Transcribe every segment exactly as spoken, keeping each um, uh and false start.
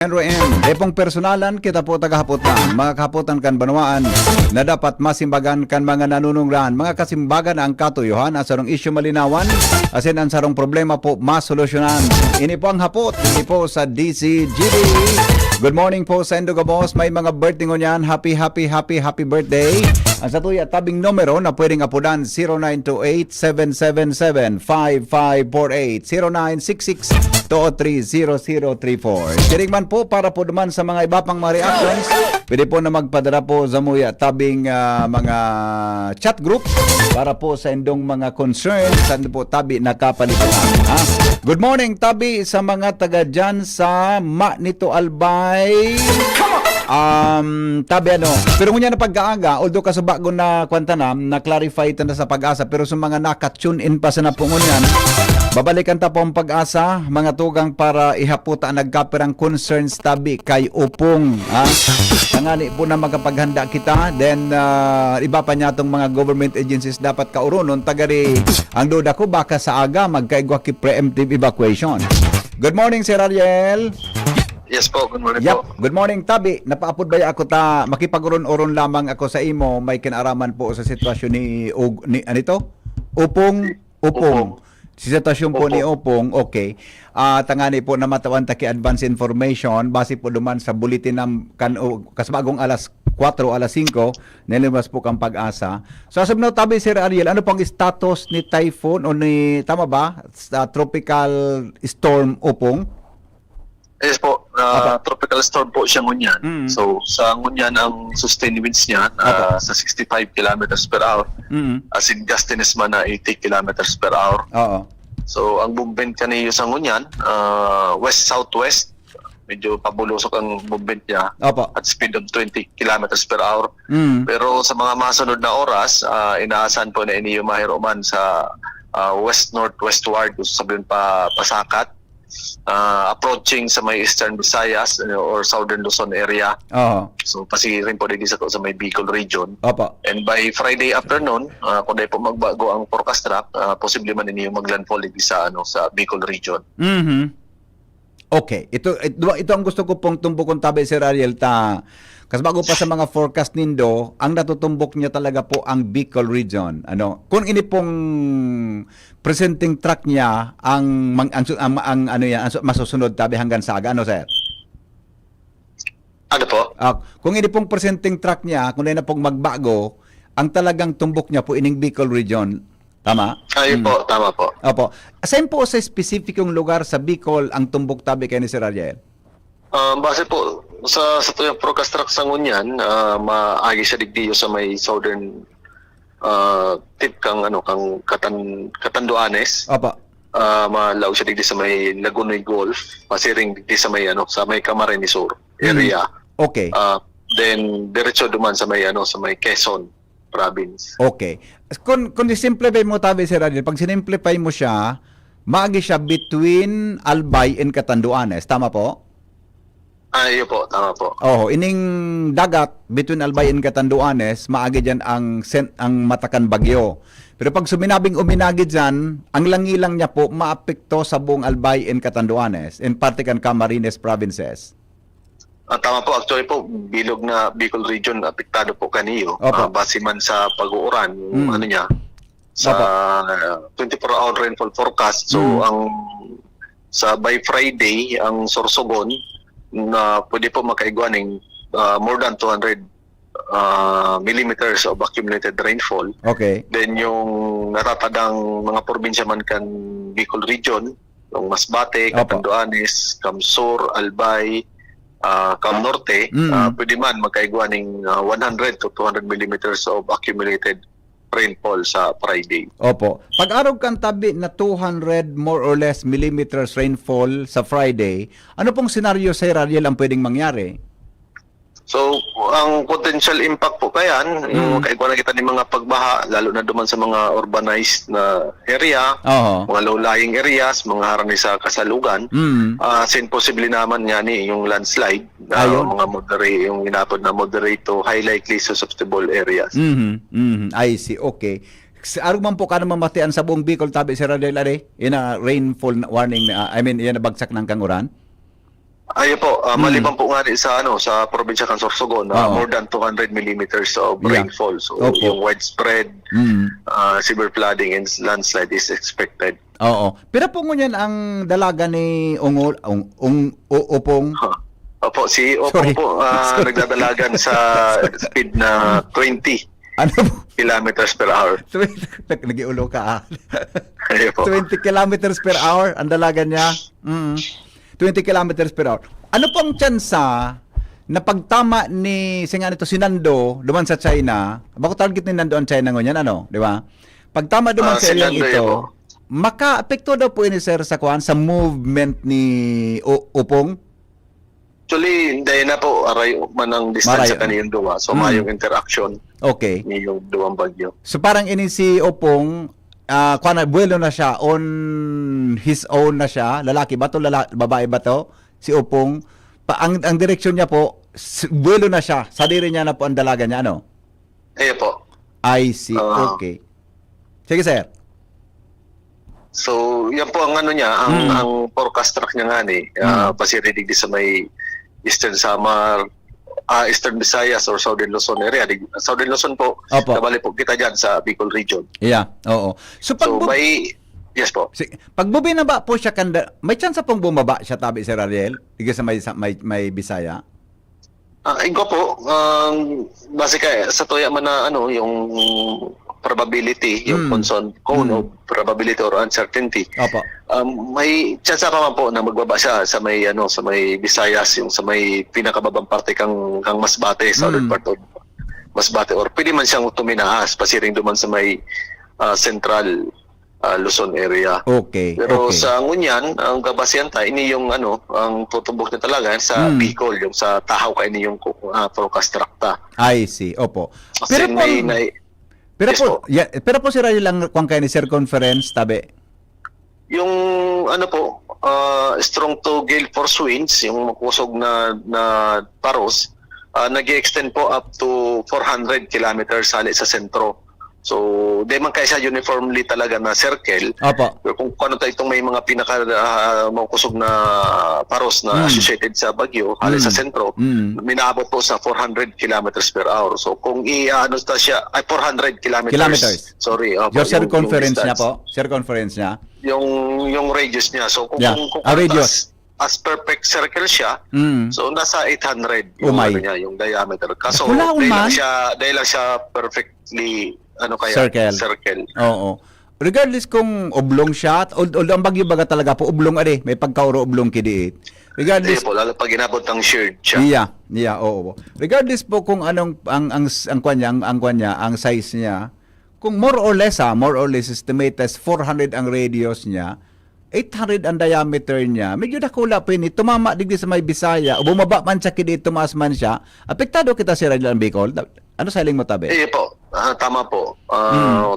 N R M. Dai pong personalan, kita po tagahapot lang. Mga kahapotan kan banwaan na dapat masimbagan kan mga nanunungdan. Mga kasimbagan ang katuyohan, ang sarong isyu malinawan, asin ang sarong problema po masolusyonan. Ini po ang hapot, ini po sa D C G D. Good morning po sa Indo Gabos. May mga birthday ngunyan. Happy, happy, happy, happy birthday. Ang satuya tabing numero na pwedeng apodan, zero nine two eight, seven seven seven, five five four eight, zero nine six six, two three zero zero three four. Siring man po, para po naman sa mga iba pang mga reactions, pwede po na magpadara po sa muya tabing, ah, mga chat group para po sa indong mga concerns, saan po tabi nakapalibutan, ha? Good morning, tabi sa mga taga dyan sa Ma nito Albay. Um, tabi ano, pero ngunyan na pag-aaga, although kasubago na kwanta na, na-clarify ito na sa pag-asa, pero sa mga naka-tune in pa sa napungon yan, babalikan ta po ang pag-asa, mga tugang, para ihapota ang nagkapirang concerns tabi kay Upong. Ha? Tangani po na makapaghanda kita, then ah, iba pa niya itong mga government agencies dapat kauronon, tagari ang duda ko, baka sa aga, magkaigwa ki preemptive evacuation. Good morning, Sir Ariel. Yes po, good morning Yep. po. Good morning, Tabi. Napaapod ba ako ta? Makipag-uron-uron lamang ako sa imo. May kinaraman po sa sitwasyon ni, Ug, ni ano ito? Upong, Upong. Upong. Si sitwasyon po ni Upong, okay. Ah, tangani po na matawan ta ki advance information base po duman sa bulletin ng kan o, kasbagong alas kwatro, alas singko, nilabas po kang pag-asa. So, as of now, tabi, Sir Ariel, ano pong status ni Typhoon o ni, tama ba, sa Tropical Storm Upong? Yes po, uh, tropical storm po siya ngunyan. Mm. So, sa ngunyan ang sustained winds niya uh, sa sixty-five kilometers per hour. Mm. As in, gustiness man na eighty kilometers per hour. Oo. So, ang movement kaniyo sa ngunyan, uh, west-southwest, medyo pabulusok ang movement niya. Opo. At speed of twenty kilometers per hour. Mm. Pero sa mga masunod na oras, uh, inaasahan po na iniyo mahiroman sa uh, west-northwestward, kung sabihin pa pasakat. Uh, approaching sa may Eastern Visayas uh, or Southern Luzon area. Oo. So, pasiring po dito sa, sa may Bicol region. Opo. And by Friday afternoon, uh, kung dahil po magbago ang forecast track, uh, posible man ninyo maglandfall dito sa, ano, sa Bicol region. Mm-hmm. Okay, ito, ito ito ang gusto ko pong tumbukon, tabi, Sir Ariel, ta kasi bago pa sa mga forecast nindo, ang natutumbok niya talaga po ang Bicol region. Ano, kung ini pong presenting track niya ang ang, ang, ang, ang ano yan, ang masusunod tabi hanggang sa aga, ano, sir? Ano po? Uh, kung ini pong presenting track niya, kung na pong magbago, ang talagang tumbok niya po ining Bicol region. Tama? Ayun hmm. po, tama po. Opo. Saan po sa espesipikong lugar sa Bicol ang tumbok tabi kay ni Sir Ariel? Uh, base po sa sa tuyang forecast track sa ngunyan, uh, maagi siya digdiyo sa may southern uh, tip kang ano kang Katan Katanduanes. Opo. Uh, malaog siya digdi sa may Lagonoy Gulf, pasiring digdi sa may ano sa may Camarines Sur area. Okay. Uh, then diretso duman sa may ano sa may Quezon province. Okay. Kung kung i-simplify mo tabi, Sir Ariel, pag sinimplify mo siya, maagi siya between Albay and Catanduanes, tama po? Ay, iyo po, tama po. Oh, ining dagat between Albay and Catanduanes, maagi diyan ang sen, ang matakan bagyo. Pero pag suminabing uminagi diyan, ang langilang niya po maapekto sa buong Albay and Catanduanes, in parte kan Camarines provinces. Ah, tama po, actually po, bilog na Bicol region apektado po kaniyo. Opo. Ah, base man sa pag-uuran, yung Mm. ano niya, sa Opo. twenty-four hour rainfall forecast. So, Mm. ang sa by Friday, ang Sorsogon na pwede po makaigwa ning ah, more than two hundred ah, millimeters of accumulated rainfall. Okay. Then yung natatadang mga probinsya man kan Bicol region, yung Masbate, Opo. Catanduanes, Camsur, Albay, ah, Cam Norte, Mm. ah, pwede man magkaigwa ning ah, one hundred to two hundred millimeters of accumulated rainfall sa Friday. Opo. Pag-arog kan tabi na two hundred more or less millimeters rainfall sa Friday, ano pong senaryo, Sir Ariel, ang pwedeng mangyari? So, ang potential impact po kayan, yung Mm. kaigwa na kita ni mga pagbaha, lalo na duman sa mga urbanized na area, Oho. mga low-lying areas, mga harani sa kasalugan, Mm. ah, sin posible naman nga ni yung landslide, ah, Ayun. mga moderate, yung inapod na moderate to high likely susceptible areas. Mhm, mhm. I see. Okay. Sa arog man po ka naman matian sa buong Bicol, tabi, Sir Ariel, are, ina rainfall na warning, na, I mean, yan nabagsak ng kanguran? Ayun po, ah, Mm. maliban po nga ni sa, ano, sa probinsya kan Sorsogon, na Oo. more than two hundred millimeters of Yeah. rainfall. So, Opo. yung widespread Mm. ah, severe flooding and landslide is expected. Oo. Pira po ngunyan ang dalagan ni Ungol, Ung, Ung, U- Upong? Opo, si Opong Sorry. po, ah, Sorry. nagdadalagan sa speed na twenty Ano po? kilometers per hour. Nag- Nag-iulo ka, ah. Ayun po. Twenty kilometers per hour ang dalagan niya. Mm. Twenty kilometers per hour. Ano pong tsansa na pagtama ni, si nga nito, si Nando, duman sa China, bako target ni Nando ang China ngunyan, ano? Di ba? Pagtama duman Ah, sa si ilang Nando, ito, yun po. Makaapekto daw po ini, sir, sa kwan, sa movement ni U- Upong? Actually, dahil na po, aray man ang distansya Marayo. Kaniyong duwa. So, Mm. mayong interaction Okay. niyong duwang bagyo. So parang ini si Opong, ah, kuwan na, buwelo na siya, on his own na siya. Lalaki ba to? Lala- babae ba to? Si Opong, pa, ang, ang direksyon niya po, s- buwelo na siya. Sadiri niya na po ang dalaga niya, ano? Ayun po. I see. Ah. Okay. Sige, sir. So, yan po ang ano niya, ang, Mm. ang forecast track niya nga ni, ah, Mm. pasiridig di sa may Eastern Samar, ah, Eastern Visayas or Southern Luzon area. Di, Southern Luzon po, Opo. kabali po kita dyan sa Bicol region. Yeah, oo. So, pag, So, bu- may, yes po. si, pag bumaba po siya kanda, may chance pong bumaba siya, tabi, Sir Ariel? Diga sa may, sa may, may Bisaya? Ah, ingko po, um, base ka, sa tuya man na ano, yung probability, yung Mm. concern, cone Mm. of probability or uncertainty. Opo. Um, may chance pa man po na magbaba siya sa may, ano, sa may Visayas, yung sa may pinakababang parte kang, kang Masbate, southern Mm. part of Masbate, or pwede man siyang tuminaas, pasiring duman sa may, ah, central, ah, Luzon area. Okay. Pero okay. sa ngunyan, ang kabasihan ta, ini yung, ano, ang tutumbok niya talaga sa Mm. Bicol, yung sa Tahaw ka ini yung, ah, forecast track ta. I see. Opo. Kasi Pero may po, nai- pero Yes po, po. yeah, pero po, Sir Ariel, lang kung kayo ni circumference, tabi. Yung ano po, ah, strong to gale force winds, yung makusog na, na paros, ah, nag-extend po up to four hundred kilometers hali sa sentro. So, di man kaya siya uniformly talaga na circle. Opo. Pero kung, kung ano tayo itong may mga pinaka, ah, makusog na paros na Mm. associated sa bagyo, hali Mm. sa sentro, Mm. minaabot po sa four hundred kilometers per hour. So, kung i-ano ta siya, ay, four hundred kilometers. Kilometers. Sorry. Opo, Yung circumference niya distance. po? Circumference niya? Yung, yung radius niya. So, kung, Yeah. kung, kung Ah, radius. as, as perfect circle siya, Mm. so nasa eight hundred yung, Umay. Ano niya, yung diameter. Kaso, Wala, dahil lang man. siya, dahil lang siya perfectly, ano kaya, Circle. circle. Oo. Regardless kung oblong siya, al- although ang bagyo baga talaga po, oblong ari, may pagkauro oblong kidiit. Hindi Regardless, po, lalo pag inabot ng sheared siya. iya, iya, oo. Regardless po kung anong, ang, ang, ang kwan niya, ang, ang kwan niya, ang size niya, kung more or less ha, more or less estimate as four hundred ang radius niya, eight hundred ang diameter niya, medyo dakula po yun. Tumama digdi sa may Bisaya, o bumaba man siya, kidi tumaas man siya, apektado kita, Sir Ariel, ang Bicol. Ano sa hiling mo, tabi? Iyo po. Ah, tama po. Ah,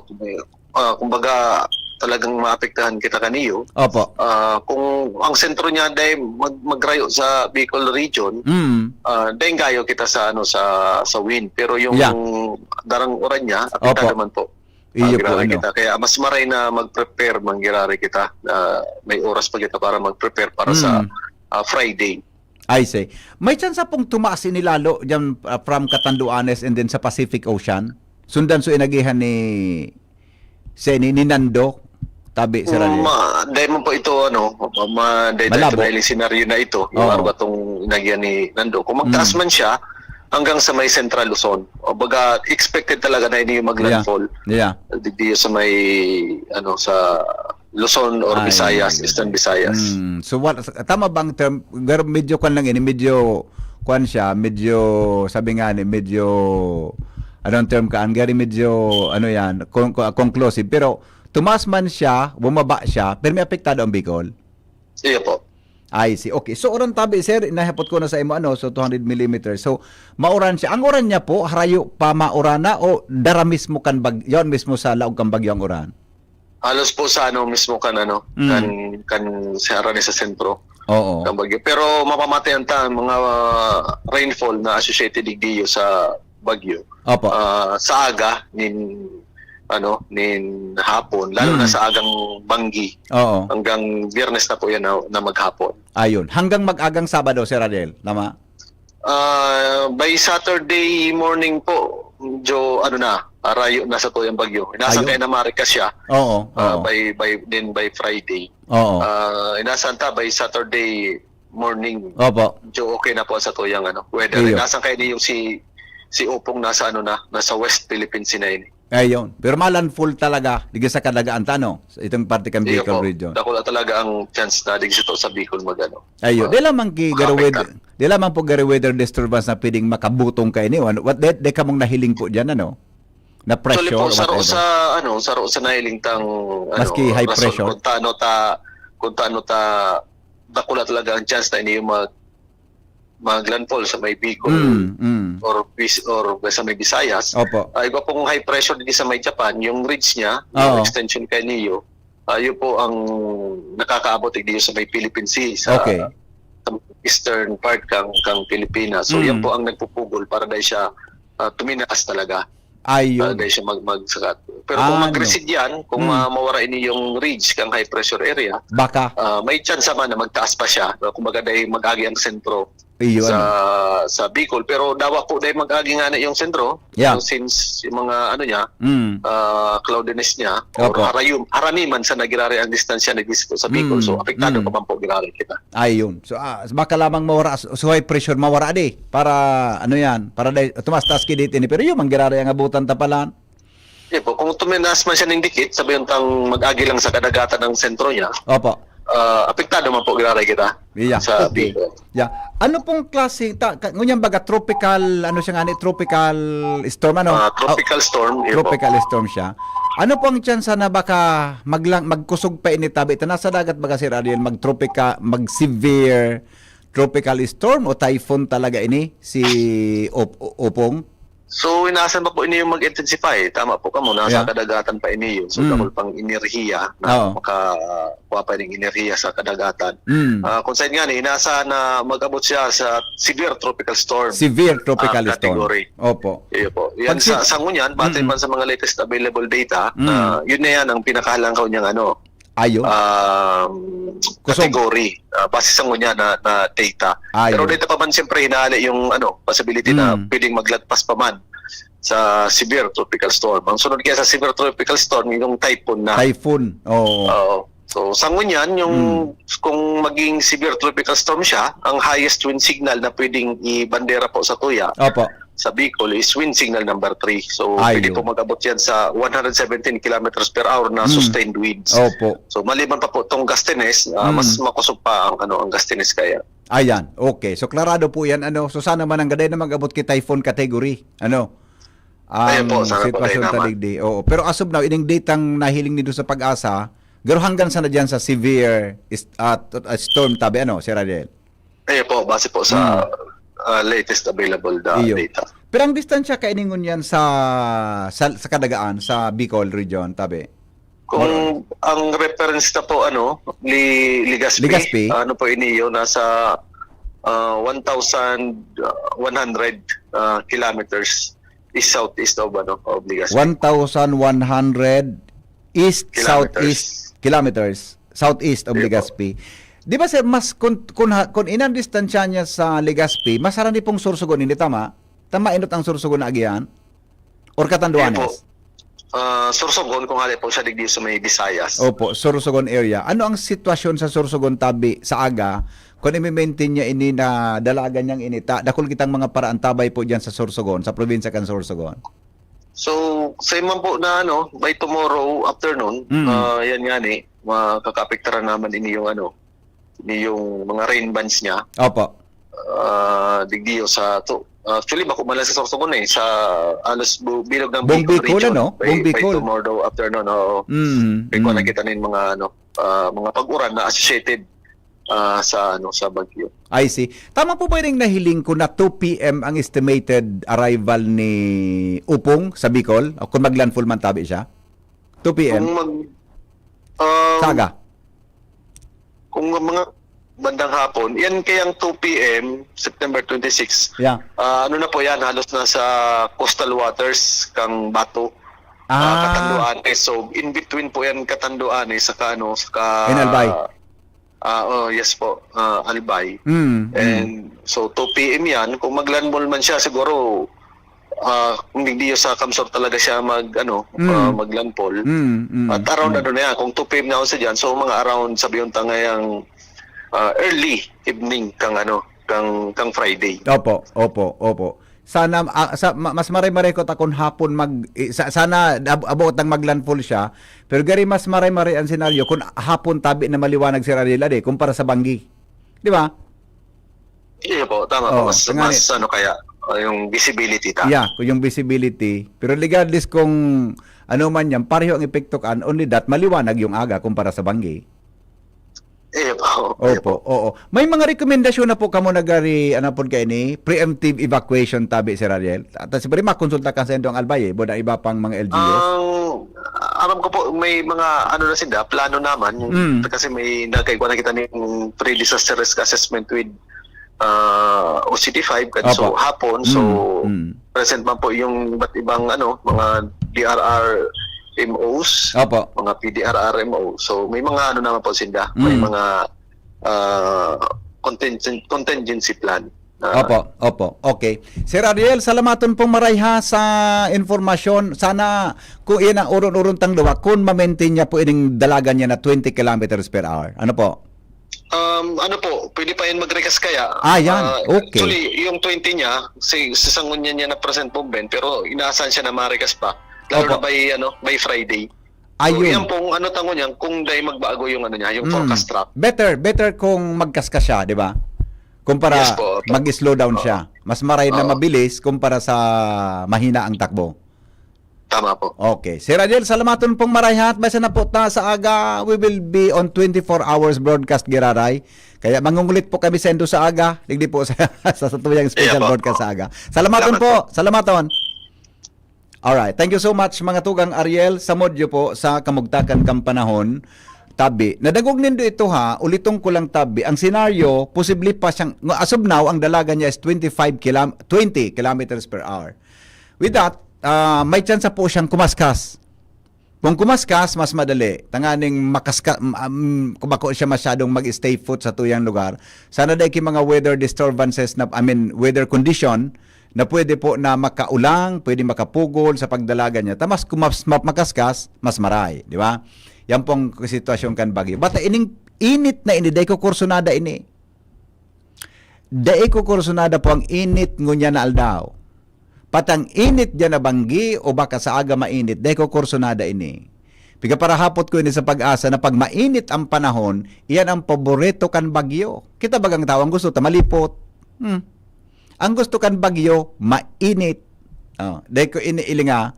ah, kumbaga, talagang maapektahan kita kaniyo. Opo. Ah, kung ang sentro niya dahil mag, magrayo sa Bicol region, Mm. ah, dahil gayo kita sa, ano, sa, sa wind. Pero yung Yeah. darang uran niya, apektado Opo. man po. Iyo Ah, po, grabe ano. kita. Kaya mas maray na mag-prepare, manggirari kita. Ah, may oras pa kita para mag-prepare para sa Mm. ah, Friday. I see. May chance pong tumaas ini lalo dyan, ah, from Catanduanes and then sa Pacific Ocean? Sundan so inagihan ni, si, ni, ni Nando, tabi, Sir Ariel. Ma, dahil mo po ito, ano, ma, dahil Malabo. ito dahil yung senaryo na ito, yung Oo. ano ba itong inagyan ni Nando. Kung magtaas Mm. man siya, hanggang sa may Central Luzon. O baga, expected talaga na ini yung mag-landfall. Yeah. Digdi sa may, ano, sa Luzon or Ay, Visayas, ay, Eastern ay. Visayas. Mm. So, what, tama bang term, pero medyo kwan lang ini, medyo, kwan siya, medyo, sabi nga ni, medyo, anong term ka, ang gari medyo, ano yan, con-, con-, conclusive. Pero, tumaas man siya, bumaba siya, pero may apektado ang Bicol. Iyo po. I see. Okay. So, oran tabi, sir, nahapot ko na sa imo, ano, so two hundred millimeters. So, mauran siya. Ang uran niya po, harayo pa maurana o dara mismo kan bag-, yon mismo sa laog kan bagyo ang uran? Halos po sa ano mismo kan ano, Mm. kan kan sa Arani sa sentro. Oo. Kan bagyo. Pero mapamatayan ta ang mga, ah, rainfall na associated digdiyo sa bagyo. Opo. Ah, sa aga, nin, ano, nin hapon, lalo na Mm. sa agang banggi. Oo. Hanggang Biyernes na po yan na, na maghapon. Ayun. Hanggang mag-agang Sabado, Sir Adel. Tama? Ah, by Saturday morning po, medyo ano na, arayo na sa tuyang bagyo. Inasang Ayun. kaya na marikas siya. Oo, Ah, oo. by, by, then by Friday. Oo. Ah, inasang ta by Saturday morning. Opo. Medyo okay na po sa tuyang ano, weather. Iyo. Inasang kaya ni yung si, si Upong nasa ano na, nasa West Philippine Sea na yun. Ayun. Pero malandfall talaga, digdi sa kadagaan ta, no? Sa itong parte kan Iyo Bicol po. region. Dakula talaga ang chance na digdi sa, sa Bicol mag ano. Ayun. Ah, Di lamang ki garo makapektar. weather, di lamang po garo weather disturbance na pwedeng makabutong kaini. Ano? What, di, di kamong nahiling po dyan, ano? Na Actually pressure po, or sa ro-, whatever. sa ano, sa ro-, sa nahiling tang, ano, Maski high rason pressure? kung taano ta, kung taano ta, dakula talaga ang chance na ini yung mag, mag-landfall sa may Bicol Mm, mm. or Bis-, or sa may Visayas. Opo. Ay, iba pong high pressure din sa may Japan, yung ridge niya, yung Oo. extension kay Neo, ah, yun po ang nakakaabot, eh, dito sa may Philippine Sea, sa Okay. sa eastern part kang, kang Pilipinas. So, yan Mm. po ang nagpupugol para dahil siya, ah, tuminaas talaga. Ayun. Ah, dahil siya mag-, magsakat. Pero kung Ah, no. mag-recede yan, kung Mm. ma-, mawara ini yung ridge kang high pressure area, Baka. ah, may chance naman na magtaas pa siya. No? Kumbaga, dahil mag-agi ang sentro Iyo, sa, ano. sa Bicol. Pero dawa po dahil mag-agi nga na yung sentro. Yeah. So, since yung mga ano niya, Mm. ah, cloudiness niya, or Opo. harayom, harani man sa nagirari ang distansya na dito sa Bicol. Mm, So, apektado mm. pa man po, girari kita. Ayun. So, ah, baka lamang mawara, so high pressure mawara di para, ano yan, para dai-, tumaas-taas ki dito ini. Pero yun, manggirari ang abutan ta pala. Di po, kung tuminas man siya ng dikit, sabi yung tang mag-agi lang sa kadagatan ng sentro niya, Opo. ah, apektado man po, girari kita Iya. sa Okay. Bicol. Yeah. Ano pong klase, ta, ka, ngunyan baga tropical, ano siya nga ni, tropical storm, ano? Ah, tropical Oh, storm, yun po. tropical storm siya. Ano po ang tsansa na baka maglang, magkusog pa ini tabi? Ta nasa dagat baga, Sir Ariel, mag-tropica-, mag-severe tropical storm o typhoon talaga ini si Op-, Opong? So, inaasan pa po ini yung mag-intensify. Tama po kamo, nasa Yeah. kadagatan pa ini yun. So, Mm. dakul pang enerhiya na Oo. makakuha pa ning enerhiya sa kadagatan. Mm. Ah, kung saan nga ni, inaasahan na mag-abot siya sa severe tropical storm, Severe tropical ah, storm. category. Opo. Iyo po. Yan Pag sa, si- sa ngunyan, batay Mm. man sa mga latest available data, Mm. ah, yun na yan ang pinakahalangkaw niyang ano, Ayo. um, Kusog. category, ah, base sa ngunyan na, na data. Ayo. Pero data pa man, siyempre, hinahali yung ano, possibility na Mm. pwedeng maglagpas pa man sa severe tropical storm. Ang sunod kaya sa severe tropical storm, yung typhoon na. Typhoon. Oo. Oo. So, sa ngunyan, yung Mm. kung maging severe tropical storm siya, ang highest wind signal na pwedeng ibandera po sa tuya Opo. sa Bicol is wind signal number three. So, Ayo. pwede po mag-abot yan sa one hundred seventeen kilometers per hour na Mm. sustained winds. Opo. So, maliban pa po tong gustiness, ah, Mm. mas makusog pa ang, ano, ang gustiness kaya. Ayan. Okay. So, klarado po yan. Ano? So, sana man ang gaday na mag-abot ki typhoon category. Ano? Ayun po, Ang sana po, sitwasyon tayo naman. taligdi. Oo. Pero as of now, ining datang nahiling nindo sa PAGASA, pero hanggang sana dyan sa severe is-, at, at storm tabi, ano, Sir Ariel? Ayun po, base po sa, Mm. ah, latest available da-, Iyo. data. Pero ang distansya kaini ngunyan sa, sa, sa kadagaan, sa Bicol region, tabi? Kung Moron. ang reference na po, ano, Li-, Legazpi, Legazpi? ano po ini yun, nasa, ah, one thousand one hundred, ah, kilometers is southeast of, ano, of Legazpi. One thousand one hundred east, Kilometers. southeast kilometers, southeast of Iyo po. Legazpi. Di ba, sir, mas kun, kun ha, kun inan distansya niya sa Legazpi, mas harani pong Sorsogon, hindi tama? Tama, inot ang Sorsogon na agihan? Or Catanduanes? Iyo po. Ah, Sorsogon, kung hali po siya digdi sa may Visayas. Opo, Sorsogon area. Ano ang sitwasyon sa Sorsogon tabi sa aga? Kung i-maintain niya ini na dalagan niyang inita, dakul kitang mga paraantabay po diyan sa Sorsogon, sa probinsya kan Sorsogon. So, sa iman po na, ano, by tomorrow afternoon, Mm. ah, yan nga ni, makakapektaran naman ini yung, ano, ini yung mga rain bands niya. Opo. Ah, digdiyo sa to. Actually, bako man lang sa Sorsogon eh, sa alas bu-, bilog ng Buong Bicol Bicol, region. ano? By, Buong by Bicol. tomorrow afternoon, oo. Mm, May kuha mm. na kita nin mga, ano, ah, mga pag-uran na associated, ah, sa, ano, sa bagyo. I see. Tama po ba yung nahiling ko na two P M ang estimated arrival ni Upong sa Bicol? O kung mag-landfall man tabi siya? Two P M? Kung mag-, um, Sa aga? Kung mga bandang hapon, yan kayang two P M, September twenty-six. Yeah. Ah, ano na po yan, halos nasa coastal waters kang Bato. Ah, Catanduanes. So, in between po yan, Catanduanes, saka ano, saka And Albay. Ah, oh, yes po, ah, Albay. Mm, mm. And so, two P M yan. Kung maglandfall man siya, siguro, ah, kung digdi sa CamSur talaga siya mag, ano, Mm. ah, maglandfall. Mm, mm, At around mm. ano na yan, kung two P M na ako sa dyan, so mga around, sabi yung tangayang, ah, early evening kang ano, kang, kang Friday. Opo, opo, opo. Sana, ah, sa, ma-, mas maray-maray ko ta kun hapon mag, eh, sa, sana ab-, abot ang maglandfall siya, pero gari mas maray-maray ang senaryo kun hapon tabi na maliwanag si Rariel Ade kumpara sa banggi. Di ba? Iya po, tama po. Oh, Mas, tangani. Mas ano kaya, uh, yung visibility ta. Yeah, kung yung visibility. Pero regardless kung ano man yan, pareho ang epekto kan, only that, maliwanag yung aga kumpara sa banggi. Iya po. Opo, oo. May mga rekomendasyon na po kamo nagari, ano po kaini, preemptive evacuation tabi, Sir Ariel? At siyempre, makonsulta ka sa indong Albay, eh, boda iba pang mga L G Us. Ang aram ko po, may mga ano na sila, plano naman. Mm. Kasi may nagkaigwa na kita ng pre-disaster risk assessment with, ah, O C D five, kan Opo. so hapon. So, Mm, mm. present man po yung iba't ibang, ano, mga D R R M Os, Opo. mga P D R R M O. So, may mga ano naman po sila. May Mm. mga, ah, contingent-, contingency plan. Ah. Opo, opo. Okay. Sir Ariel, salamaton pong maray ha sa informasyon. Sana kung iyan ang uron-uron tang duwa, kung ma-maintain niya po ining dalagan niya na twenty kilometers per hour. Ano po? Um, ano po, pwede pa yan mag-recast kaya? Ah, yan. Ah, Okay. Actually, yung twenty niya, si, si sangon niya niya na present movement, pero inaasahan siya na ma-recast pa. Lalo Opo. na by, ano, by Friday. So, Ayun. yan pong ano, tango niyan, kung dahil magbago yung ano niya, yung Mm. forecast track. Better, better kung magkaskas siya, di ba? Kumpara Yes po, opo. mag-slow down Oo. siya. Mas maray na Oo. mabilis kumpara sa mahina ang takbo. Tama po. Okay. Sir Ariel, salamaton pong maray ha. Basta na po ta sa aga, we will be on twenty-four hours broadcast giraray. Kaya mangungulit po kami sa indo sa aga, digdi po sa, sa, sa tuyang special Iya po. broadcast sa aga. Salamaton Salamat po. po. Salamaton. Alright. Thank you so much, mga tugang Ariel. Sa modyo po, sa kamugtakan kang panahon, tabi. Nadangog nindo ito ha, uliton ko lang tabi. Ang senaryo, posible pa siyang, as of now, ang dalagan niya is twenty-five kilam-, twenty kilometers per hour. With that, ah, may tsansa po siyang kumaskas. Kung kumaskas, mas madali. Tanganing makaska-, um, kung bako siya masyadong mag-stay put sa tuyang lugar, sana dai ki mga weather disturbances na, I mean, weather condition na pwede po na makaulang, pwede makapugol sa pagdalagan niya. Ta mas kung mas ma-, makaskas, mas maray, di ba? Yan pong sitwasyon kan bagyo. Bata ining init na ini, dai ko kursunada ini. Dai ko kursunada po ang init ngunyan na aldaw. Patang init diyan na banggi o baka sa aga mainit, dai ko kursunada ini. Piga parahapot ko ini sa Pag-asa na pag mainit ang panahon, iyan ang paborito kan bagyo. Kita bagang tao ang gusto ta malipot. Hmm. Ang gusto kan bagyo, mainit. Oh, dai ko ini ilinga.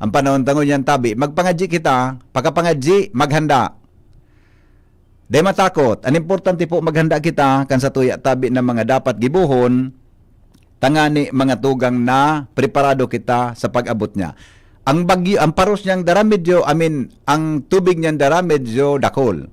Ang panahon tangon yan tabi, magpangadji kita, pagkapangadji, maghanda. Di matakot. Ang importante po, maghanda kita kan sa tuya tabi ng mga dapat gibuhon, tangani mga tugang na preparado kita sa pag-abot niya. Ang bagyo, ang paros niyang dara medyo, I mean, ang tubig niyan dara medyo dakol.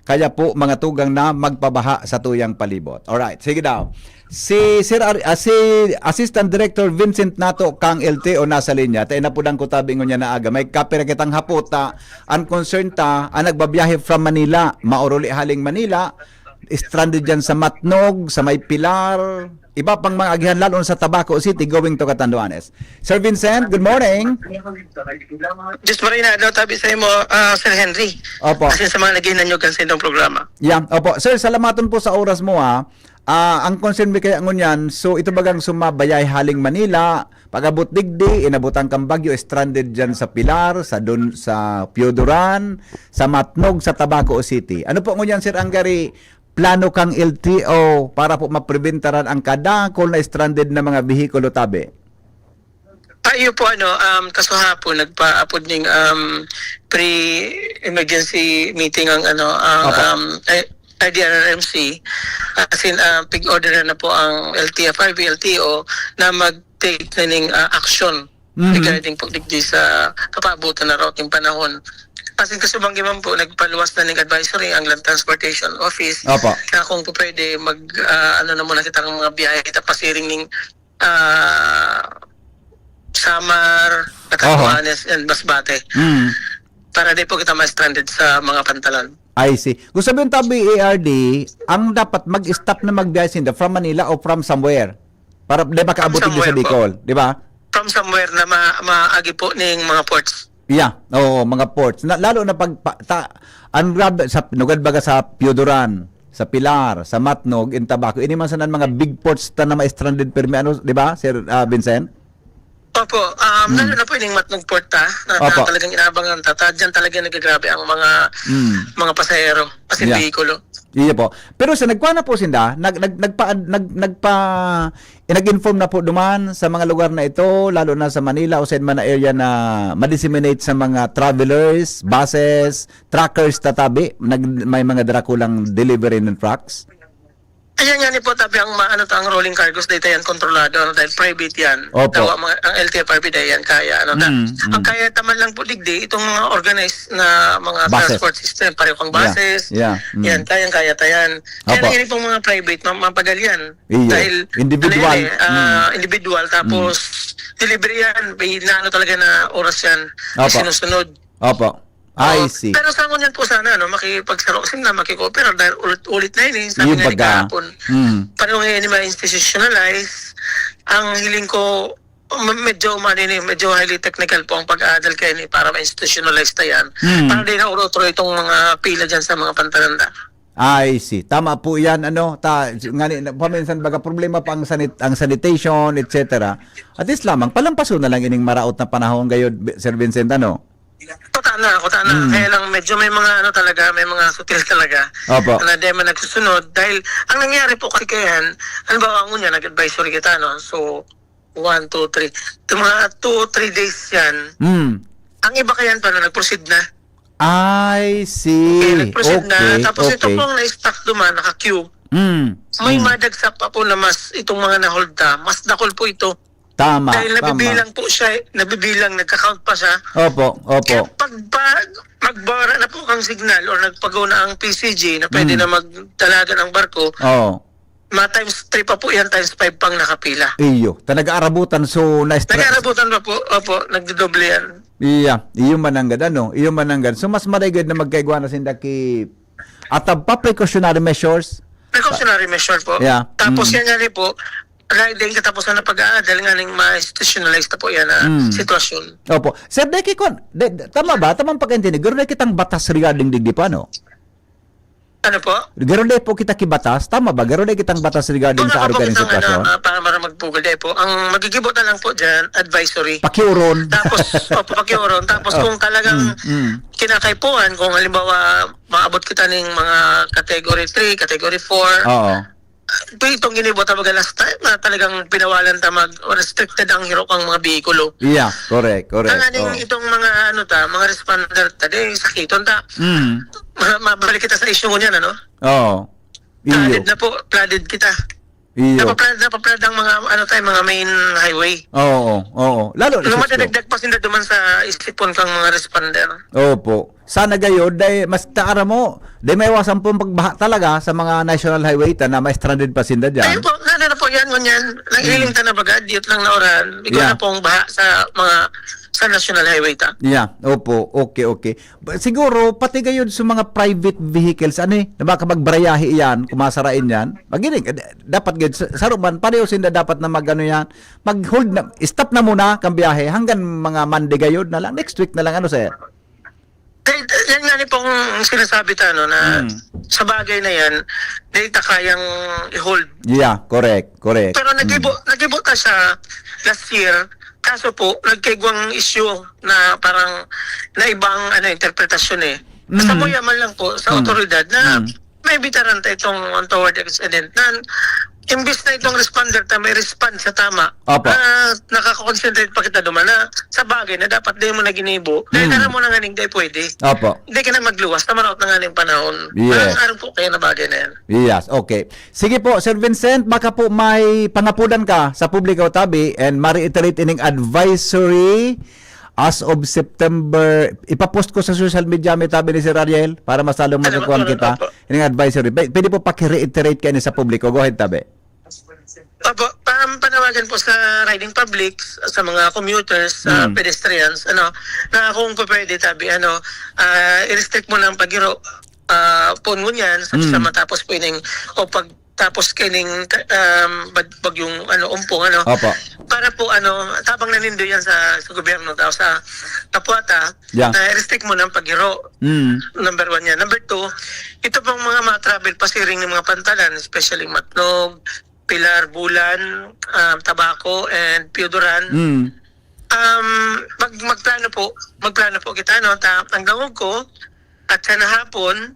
Kaya po, mga tugang na magpabaha sa tuyang palibot. Alright, sige daw. Si Sir Ar-, ah, si Assistant Director Vincent Nato kang L T O nasa linya. Tayo na po dang kutabi ngunyan na aga. May kapira kitang hapot, ah, Ang concern ta, ang nagbabiyahe from Manila, mauruli haling Manila, stranded dyan sa Matnog, sa may Pilar, iba pang mga agihan, lalo na sa Tabaco City, going to Catanduanes. Sir Vincent, good morning. Diyos maray na adlaw tabi sa imo, ah, Sir Henry. Opo. Asin sa mga naghihinanyog kan sa inyong programa. Yeah, opo. Sir, salamaton po sa oras mo, ha. Ah, ang concern mi kaya ngunyan, so ito bagang sumabayay haling Manila, pag-abot digdi, inabutan kang bagyo, stranded dyan sa Pilar, sa Dun-, sa Pioduran, sa Matnog, sa Tabaco City. Ano po ngunyan, sir, ang gari plano kang L T O para po mapreventaran ang kadakol na stranded na mga bihikulo tabi? Tayo po, ano, um, kasuhapon, nagpaapod ning, um, pre-emergency meeting ang, ano, ang, Opo. um, eh, I D R R M C. As in, ah, pig-order na po ang L T F R B, L T O na mag-take na ning, ah, action Mhm. regarding po digdi sa kapaabutan na raw ting panahon. As in, kasubanggi man po, nagpaluwas na ning advisory ang Land Transportation Office Opo. na kung po pwede mag, ah, ano na muna kita ng mga biyahe, tapasiring ning ah, Samar, Oho. Catanduanes, and Masbate. Mm. Para di po kita ma-stranded sa mga pantalan. I see. Kung sabihin tabi, A R D, ang dapat mag-stop na magbiyahe sinda from Manila o from somewhere. Para di ba From kaabot din sa somewhere po. Bicol, di ba? From somewhere na ma-, maagi po ning mga ports. Yeah, oo, mga ports. Na, lalo na pag pa, ta, ang grabe, sa, nugad baga sa Pioduran, sa Pilar, sa Matnog, in Tabaco. Ini man sana mga big ports ta na ma-stranded permi, ano, di ba, Sir, ah, Vincent? Opo, um, Hmm. lalo na po ining Matnog Port, ah, na, na Opo. talagang inaabangan ta. Ta, dyan talaga nagagrabe ang mga, Hmm. mga pasahero, as in Yeah. vehikulo. Iya po. Pero sa nagkuha na po sinda, nag-, nag-, nagpa-, nag-, nagpa-, eh, nag-inform na po duman sa mga lugar na ito, lalo na sa Manila o sa mga area na ma-disseminate sa mga travelers, buses, truckers, tatabi, nag-, may mga drakulang delivery ng trucks? Ayan nga ni po, tabi ang ma-, ano to, ang rolling cargos, data yan, kontrolado, ano, dahil private yan. Opo. Tawa, mga, ang L T F R B dahil yan, kaya, ano, na, Mm, mm. ang kaya taman lang po, digdi, itong mga organized na mga Buses. transport system, pareho kang Yeah. buses, Yeah. Mm. yan, kayang-kaya ta yan. Kaya Opo. nangyari pong mga private, ma-, mapagal yan. Iyo. Dahil, Individual. ano yan eh, ah, Mm. individual, tapos, Mm. delivery yan, may inaano talaga na oras yan, Opo. sinusunod. Opo. I Oo. see. Pero sa ngunyan po sana, no, makipagsaro sila, makikooperar dahil ulit-ulit na yun eh. Sabi Yung nga ni baga. kahapon, Mm. pareho ngayon yung ma-institutionalize. Ang hiling ko, ma-, medyo, umano yun eh, medyo highly technical po ang pag-aadal kayo ni para ma-institutionalize na yan. Mm. Para di na utro-utro itong mga pila dyan sa mga pantalanda. I see. Tama po yan, ano, ta, ngani, na, paminsan baga problema pa ang sanit-, ang sanitation, et cetera. At least lamang, palampason na lang ining maraot na panahon gayod, Sir Vincent, ano? Kuta na, kuta na. Mm. Kaya lang medyo may mga ano talaga, may mga sutil talaga Opo. na di man nagsusunod. Dahil ang nangyari po kasi kaya yan, halimbawa, ngunyan, nag-advisory kita, no? So, one, two, three. Itong mga two, three days yan, Mm. ang iba kaya pa na nag-proceed na. I see. Okay, nag-proceed na. Okay, Tapos ito okay. pong na-stuck duman, naka-queue. Mm, May mm. madagsa pa po na mas itong mga na-hold na, mas dakul po ito. Tama, Dahil tama. nabibilang po siya, nabibilang, nagka-count pa siya. Opo, opo. Kaya pag, pag magbara na po ang signal or nagpagaw na ang P C G na pwede Mm. na magdalagan ang barko, Oo. ma-times three pa po yan, times five pang nakapila. Iyo, ta nag-aarabutan, so na-stress. Nag-aarabutan pa po, opo, nagdodoble yan. Iya, iyo mananggad, ano? Iyo mananggad. So, mas marigid na magkaigwa na sinda ki, at ang pa precautionary measures. Precautionary measure po. Yeah. Tapos Mm. yan nga rin po, dahil din katapusan na pag-aadal nga ning ma-institutionalize na po yan na Mm. sitwasyon. Opo. Sir, dai ki kon, de, de, tama ba? Tamang pagkaintindi. Garo na kitang batas regarding digdi pa, no? Ano po? Garo dai po kita ki batas. Tama ba? Garo dai kitang batas regarding Wala sa pa po aruga ning kitang, sitwasyon? ano, ah, para, para magpugol, dai po. Ang magigibo na lang po dyan, advisory. Pakiuron. Tapos, opo, pakiuron. Tapos Oh. kung talagang Mm, mm. kinakaipuhan, kung halimbawa, maabot kita ning mga category three, category four, Oo. ito itong ginibo ta baga last time na talagang pinawalan ta mag, o restricted ang hirok ang mga bihikulo. Yeah, correct, correct. Tanganing Oh. itong mga ano ta, mga responder ta, di sakiton ta. Mm. Ma-, mabalik kita sa issue ngunyan, ano? Oo. Iyo. Flooded na po, flooded kita. Iyo. Napapla-, napapla-, ang mga, ano tayo, mga main highway. Oo, oo. Lalo na Ano sa madadagdag pa sinda duman sa isipon kang mga responder? Opo. Sana gayon, dahil mas taara mo, dahil may iwasan pong pagbaha talaga sa mga national highway ta na may stranded pa sinda dyan. Ayun po, sana na po yan, ngunyan. Naghiling Mm. ta na baga, diyot lang na oran. Ikaw Yeah. na pong baha sa mga, sa national highway ta. Yeah, opo. Okay, okay. Ba, siguro, pati gayud sa mga private vehicles, ano eh, na baka magbarayahe yan, kumasarain yan. Magiling, eh, d-, dapat gayud, sa, saro man, pareho sinda dapat na mag-ano yan, mag-hold na, stop na muna kang biyahe hanggang mga Monday gayud na lang, next week na lang, ano, sir? Eh, yan nga ni pong sinasabi ta, no, na Mm. sa bagay na yan, di ta kayang i-hold. Yeah, correct, correct. Pero nagibo, Mm. nagibo ta siya last year, kaso po, nagkaigwang issue na parang na ibang, ano, interpretasyon eh. Sa Mm. muya man lang po, sa Mm. otoridad na Mm. may bitaran ta itong untoward accident na imbis na itong responder ta may respond sa tama, Opo. na nakaka-concentrate pa kita duman na sa bagay na dapat di mo na ginibo, dahil Mm. aram mo na nga ning di pwede. Opo. Hindi ka na magluwas, na maraot na nga ning panahon. Yes. Parang araw po kaya na bagay na yan. Yes, okay. Sige po, Sir Vincent, baka po may pangapudan ka sa publiko, tabi, and ma-reiterate ining advisory as of September. Ipapost ko sa social media, may tabi ni Sir Ariel, para mas lalong Ano, magkakuan ano, kita. opo. Ining advisory. Pwe-, pwede po paki-reiterate kayo sa publiko. Go ahead, tabi. Opo, um, panawagan po sa riding public, sa mga commuters, sa Mm. pedestrians, ano, na kung pwede, tabi, ano, ah, i-restrict mo na ang paghiro, ah, poon ngunyan, sa, sa Mm. matapos po ining, o pagtapos kaining, um, bag-, bagyong, ano, Umpong, ano. Opo. Para po, ano, tabang na nindo yan sa, sa gobyerno, tao sa kapwa ta, Yeah. na i-restrict mo na ang paghiro. Mm. Number one yan. Number two, ito pong mga, mga travel pasiring ng mga pantalan, especially Matnog, Pilar, Bulan, um, Tabaco, and Pioduran. Mm. Um, mag-, magplano po, magplano po kita, no? Ta-, ang dangog ko, at sa hapon,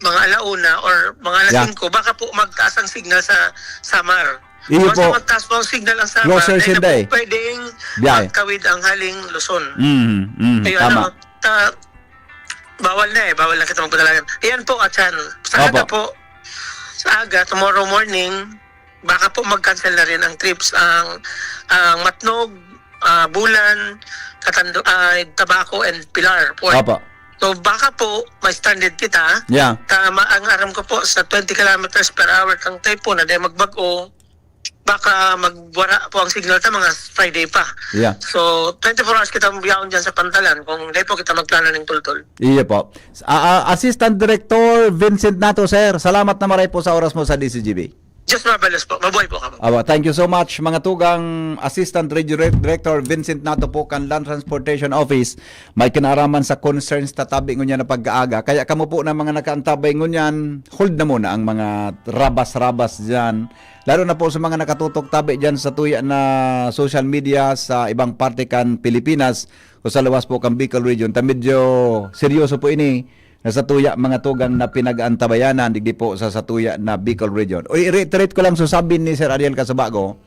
mga ala una or mga alas Yeah. singko, baka po magtaas ang signal sa Samar. Iyo Once po. na magtaas po ang signal ang Samar, Closer ay na sinda po eh. pwedeng Biyahe. magtawid ang haling Luzon. Mm, mm, Ayun, tama. ano, ta-, bawal na eh, bawal na kita magpadala. Ayan po, Atsan. Sa aga Opo. po, sa aga, tomorrow morning, baka po mag-cancel na rin ang trips, ang, ang Matnog, ah, Bulan, Katando-, ah, Tabaco, and Pilar Port. Opo. So, baka po, may stranded kita. Yeah. Tama, ang aram ko po, sa twenty kilometers per hour kang typhoon na dahil magbag-o, baka magwara po ang signal sa mga Friday pa. Yeah. So, twenty-four hours kita mabiyaon dyan sa pantalan kung hindi po kita magplano ng tultol. Iyo po. Ah, ah, Assistant Director Vincent Nato, sir. Salamat na maray po sa oras mo sa D C G B. Diyos mabalos po. Mabuhay po kamo. Awa, thank you so much, mga tugang. Assistant Region Director Vincent Nato po kan Land Transportation Office. May kinaaraman sa concerns tatabi ngunyan na pagkaaga. Kaya kamo po na mga nakaantabay ngunyan, hold na muna ang mga rabas-rabas dyan. Lalo na po sa mga nakatutok tabi dyan sa tuya na social media sa ibang parte kan Pilipinas o sa luwas po kan Bicol Region. Ta medyo seryoso po ini na satuya mga tugang na pinag-aantabayanan, digdi po sa satuya na Bicol Region. O, i-reiterate ko lang, so sabi ni Sir Ariel Casubago,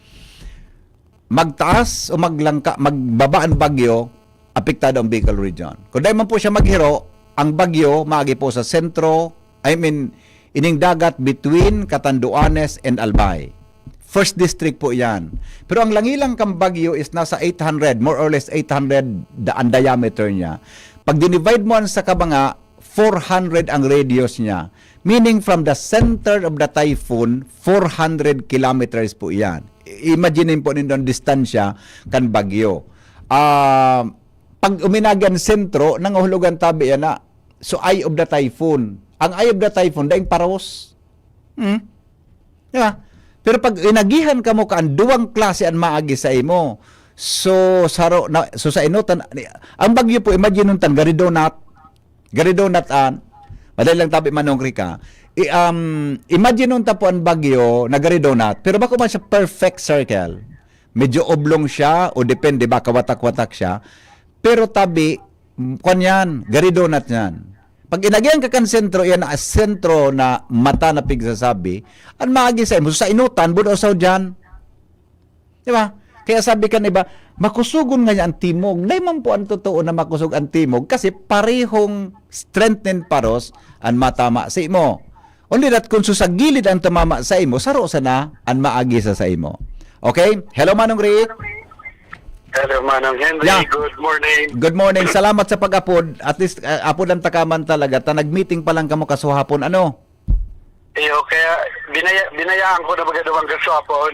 magtaas o maglangka, magbaba ang bagyo, apektado ang Bicol Region. Kung dahil man po siya maghiro, ang bagyo maagi po sa sentro, I mean, ining dagat between Catanduanes and Albay. First district po yan. Pero ang langilang kang bagyo is nasa eight hundred, more or less eight hundred da-, ang diameter niya. Pag dinivide mo yan sa kabanga, four hundred ang radius niya. Meaning from the center of the typhoon, four hundred kilometers po yan. I-, imagine po nindo ang distansya kan bagyo. Ah, pag uminagi ang sentro, nangahulugan tabi yan na, so eye of the typhoon. Ang eye of the typhoon, daing paros. Hmm? Di ba? Pero pag inagihan kamo ka, ang duwang klase an maagi sa imo. So, saro na, so sa inutan, ang bagyo po, imagine nun tan, gari donut. Gari donut an, madali lang tabi manong Rica. I, um, imagine nun ta po ang bagyo na gari donut, pero bako man siya perfect circle. Medyo oblong siya, o depende ba, kawatak-watak siya. Pero tabi, kwan yan, gari donut yan. Pag inagihan ka kan sentro, yan ang sentro na mata na pigsasabi, ang maagi sa imo, sa inutan, buda o sa hudyan. Di ba? Kaya sabi kan iba, makusugon nga niya ang timog. Dai man po ang totoo na makusog ang timog kasi parehong strength nin paros ang matama sa imo. Only that kung susagilid ang tumama sa imo, saro sana ang maagi sa sa imo. Okay? Hello, Manong Rick. Hello, Manong Henry. Yeah. Good morning. Good morning. Salamat sa pag-apod. At least, uh, apod ang takaman talaga. Ta nag-meeting pa lang kamo kasuhapon, ano? Iyo, kaya binaya-, binayaan ko na magandang kaswapon.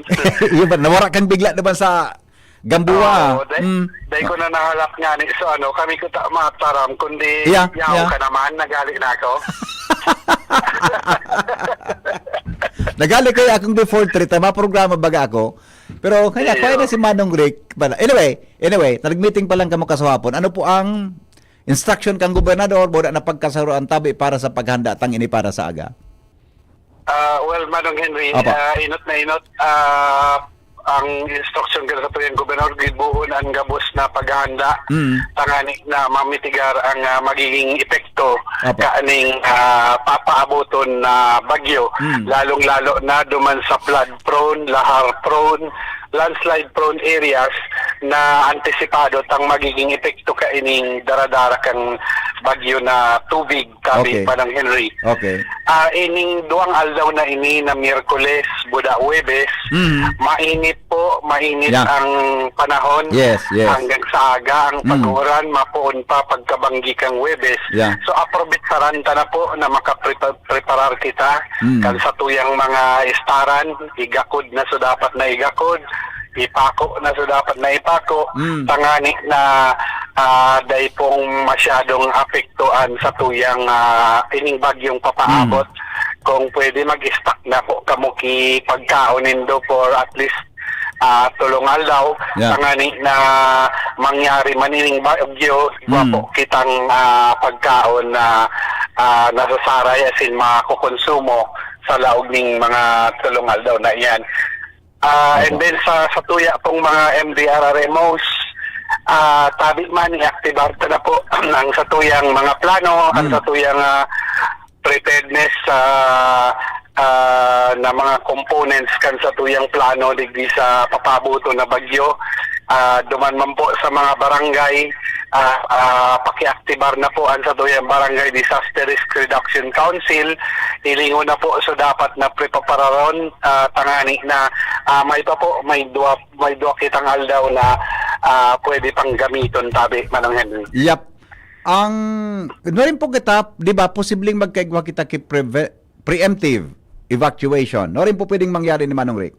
Iyo ba? Nawara kang bigla naman sa Gambuwa. Oo, dai-, Mm. dai ko na nahalap nga ni. So, ano, kami ko ta mataram, kundi Yeah, yaw yeah. ka naman, nagali na ako. Nagali ko yung akong before three, tama programa baga ako. Pero kaya, Iyo. kaya na si Manong Rick pala. Anyway, anyway, nag-meeting pa lang kamo kasuhapon. Ano po ang instruction kang gobernador, boda na pagkasaroan tabi para sa paghanda tang ini para sa aga? Ah, well, Manong Henry, Opo. ah, inot na inot, ah, ang instruction ka sa tuyang gobernador, gibuhon ang gabos na paghahanda, Mm. tangani na mamitigar ang, ah, magiging epekto Opo. kaning, ah, papaaboton na bagyo, Mm. lalong-lalo na duman sa flood prone, lahar prone, landslide prone areas, na antisipado tang magiging epekto kaining daradara kan bagyo na tubig, tabi Okay. Manong Henry. Okay. Ah, ining duwang aldaw na ini na Miyerkules, buda Huwebes, Mm. mainit po, mainit Yeah. ang panahon Yes, yes. hanggang sa aga. Ang Mm. pag-uuran, mapoon pa pagkabanggi kang Huwebes. Yeah. So, aprobetsaran ta na po na makaprepa-, preparar kita Mm. kan satuyang mga estaran, igakod na so dapat na igakod, ipako na so dapat na ipako, Mm. tangani na, ah, dai pong masyadong apektuhan satuyang, ah, ining bagyong papaabot. Mm. Kung pwede, mag-stock na po kamo ki pagkaon nindo for at least, ah, tolong aldaw. Yeah. Tangani na mangyari man ining bagyo, igwa Mm. po kitang, ah, pagkaon na, ah, nasasaray, as in, makokonsumo sa laog ning mga tolong aldaw na iyan. Ah, Opo. And then sa, sa tuya pong mga M D R R M Os, ah, tabi man, i-aktibar ta na po ang sa tuyang mga plano, ang Mm. sa tuyang, ah, preparedness, ah, ah, na mga components kan sa tuyang plano digdi sa papabuto na bagyo. Ah, duman man po sa mga barangay, ah, ah, pakiaktibar na po ang sa tuyang Barangay Disaster Risk Reduction Council. Hilingon na po so dapat na prepararon, ah, tangani na, ah, may pa po, may duwa, may duwa kitang aldaw na, ah, pwede pang gamiton, tabi, Manong Henry. Yap. Ang, nuarin po kita, di ba, posibleng magkaigwa kita ki preve-, preemptive evacuation. Nuarin po pwedeng mangyari ni Manong Rick?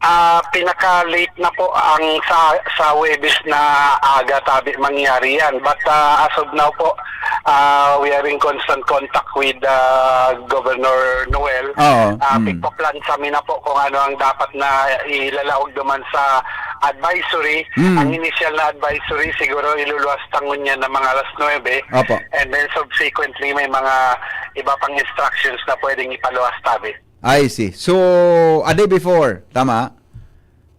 Ah, pinaka-late na po ang sa, sa Huwebes na aga, tabi, mangyari yan. But, ah, as of now po, ah, we are in constant contact with, ah, Governor Noel. Oo, Ah, mm. Pigpa-plan sa amin na po kung ano ang dapat na ilalaog duman sa advisory. Mm. Ang initial na advisory, siguro iluluwas ta ngunyan na mga alas nuebe. Opo. And then subsequently, may mga iba pang instructions na pwedeng ipaluwas, tabi. I see. So, a day before, tama?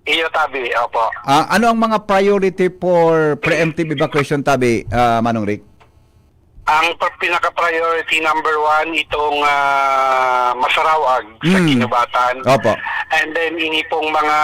Iyo, tabi, opo. Ah, ano ang mga priority for preemptive evacuation, tabi, ah, Manong Rick? Ang pr-, pinaka-priority number one, itong, ah, Masaraw-ag sa Mm. Guinobatan. Opo. And then, ini pong mga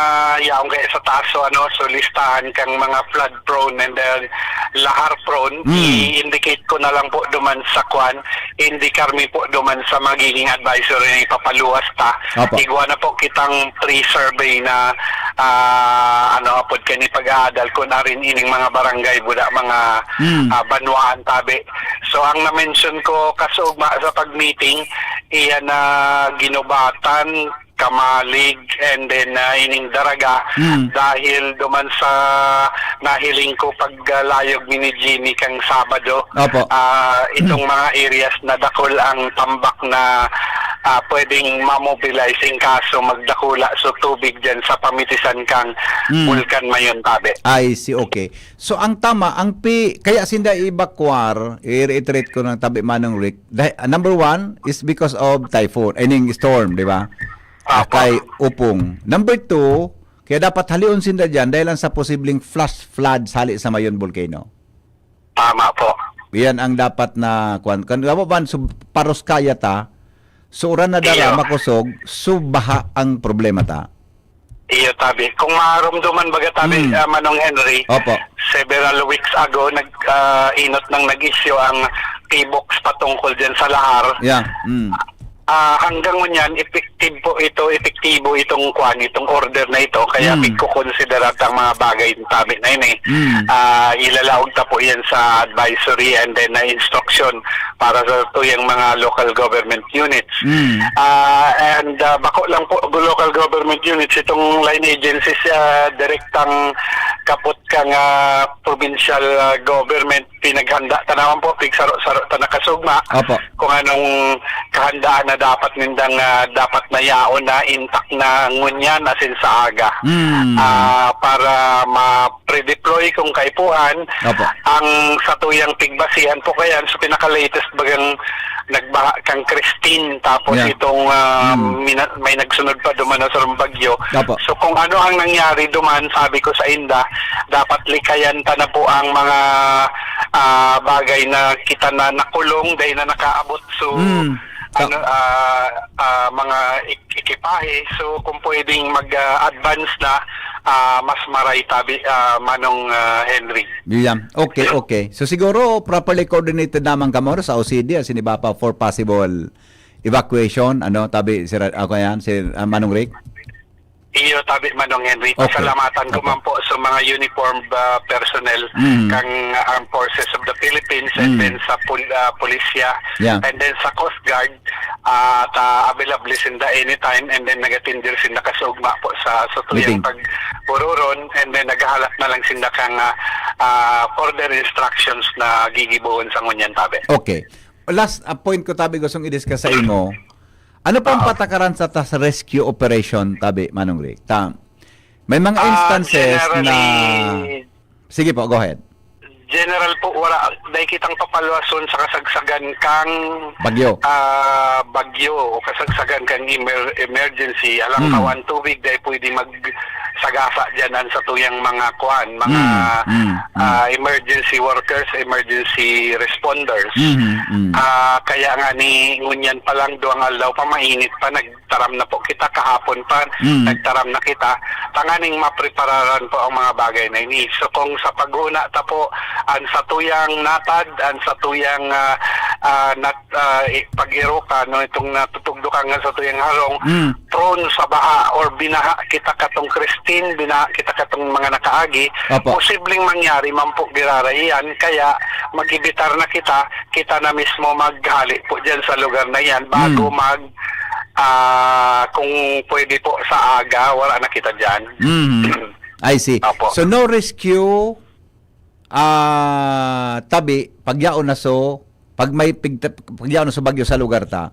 yaong kaya sa taas, so, ano, so, listahan kang mga flood prone and then lahar prone, Mm. i-indicate ko na lang po duman sa kwan, indikar mi po duman sa magiging advisory na ipapaluwas ta. Opo. Igwa na po kitang pre-survey na, ah, ano, apod kani pag-aadal kun arin ining mga barangay, buda mga, Mm. ah, banwaan, tabi. So, ang na-mention ko kasugma sa pag-meeting, iyan na Guinobatan, Camalig, and then, ah, ining Daraga. Mm. Dahil duman sa nahiling ko pag, ah, layog mi ni Jimmy kang Sabado, Opo. ah, itong mga areas na dakul ang tambak na, ah, pwedeng ma-mobilize in kaso magdakula so tubig dyan sa pamitisan kang Mm. Bulkan Mayon, tabi. I see, okay. So, ang tama, ang pi-, kaya sinda i-evacuar, i-reiterate ko ng tabi Manong Rick, dahil, ah, number one is because of typhoon, I mean, storm, di ba? Ah, Opo. Kay Upong. Number two, kaya dapat halion sinda dyan dahil lang sa posibleng flash floods hali sa Mayon Volcano. Tama po. Yan ang dapat na, kwan, kan, kamo man, so, paros kaya ta, so, uran na dara, Iyo. Makosog, so, baha ang problema ta. Iyo, tabi. Kung marumduman baga, tabi, Mm. ah, Manong Henry, Opo. several weeks ago, nag, ah, inot nang nag-issue ang P-BOCS patungkol dyan sa lahar. Yeah. Mm. Ah, hanggang ngunyan, effective po ito, epektibo itong kwan, itong order na ito. Kaya Mm. pigkukonsiderar ang mga bagay, tabi, na ini. Mm. Ah, ilalaog ta po yan sa advisory and then na instruction para sa tuyang mga local government units. Mm. Ah, and, ah, bako lang po, local government units, itong line agencies, ah, direktang kapot kang, ah, provincial, ah, government, pinaghanda ta naman po, pigsaro-saro ta nakasugma Opo. kung anong kahandaan na dapat nindang, ah, dapat na yaon na intact na ngunyan asin sa aga. Mm. Ah, para ma- pre-deploy kung kaipuhan. Opo. Ang satuyang pigbasihan po kayan, so pinaka-latest bagang nagbaha kang Christine, tapos Yeah. itong, ah, Mm. mina-, may nagsunod pa duman na sarong bagyo. Opo. So kung ano ang nangyari duman, sabi ko sa inda, dapat likayan ta na po ang mga, ah, bagay na kita na nakulong, dahil na nakaabot. So, Mm. Ta- ano, ah, ah, mga ekipahe. So, kung pwedeng mag, ah, advance na, ah, mas maray tabi, ah, Manong, ah, Henry. Yan. Okay, okay. So siguro properly coordinated naman kamo sa O C D, asin iba pa for possible evacuation, ano, tabi, Sir, ako yan, si, ah, Manong Rick? Iyo, tabi, Manong Henry. Okay. Pasalamatan ko Okay. man po sa mga uniformed, ah, personnel Mm. kang Armed Forces of the Philippines and Mm. then sa pul-, ah, pulisya Yeah. and then sa Coast Guard, ah, ta available sinda anytime and then nag-attend sinda kasugma po sa, sa tuyang Meeting. pag-ururon and then naghahalat na lang sinda kang, ah, ah, further instructions na gigibohon sa ngunyan, tabi. Okay. Last, ah, point ko, tabi, gustong i-discuss sa imo. Ano pang Oo. patakaran sa, ta-, sa rescue operation, tabi, Manong Rick? Ta-, may mga Ah, instances na generally, Sige po, go ahead. General po, wala, dai kitang papaluwason sa kasagsagan kang, Bagyo. ah, bagyo o kasagsagan kang emer-, emergency. Alang Hmm. tawan tubig, dai pwede magsagasa dyan an sa tuyang mga kwan, mga, Hmm, hmm, hmm. ah, emergency workers, emergency responders. Hmm, hmm. Ah, kaya nga ni ngunyan pa lang, duwang aldaw pa, mainit pa, nag-, taram na po kita, kahapon pa, Mm. nagtaram na kita, tanganing maprepararan po ang mga bagay na ini. So, kung sa paghuna ta po, ang satuyang natad, ang satuyang, ah, ah, nat-, ah, i-, pag-irukan, no, itong natutugdukan nga satuyang harong, Mm. prone sa baha or binaha kita katong Christine, binaha kita katong mga nakaagi, Opo. posibleng mangyari man po giraray yan, kaya mag-ibitar na kita, kita na mismo maghali po dyan sa lugar na yan bago Mm. mag, ah, kung pwede po sa aga, wala na kita dyan. Mm. I see. Opo. So, no rescue, ah, tabi, pagyaon na so, pag may pigta-, pagyaon na so bagyo sa lugar ta,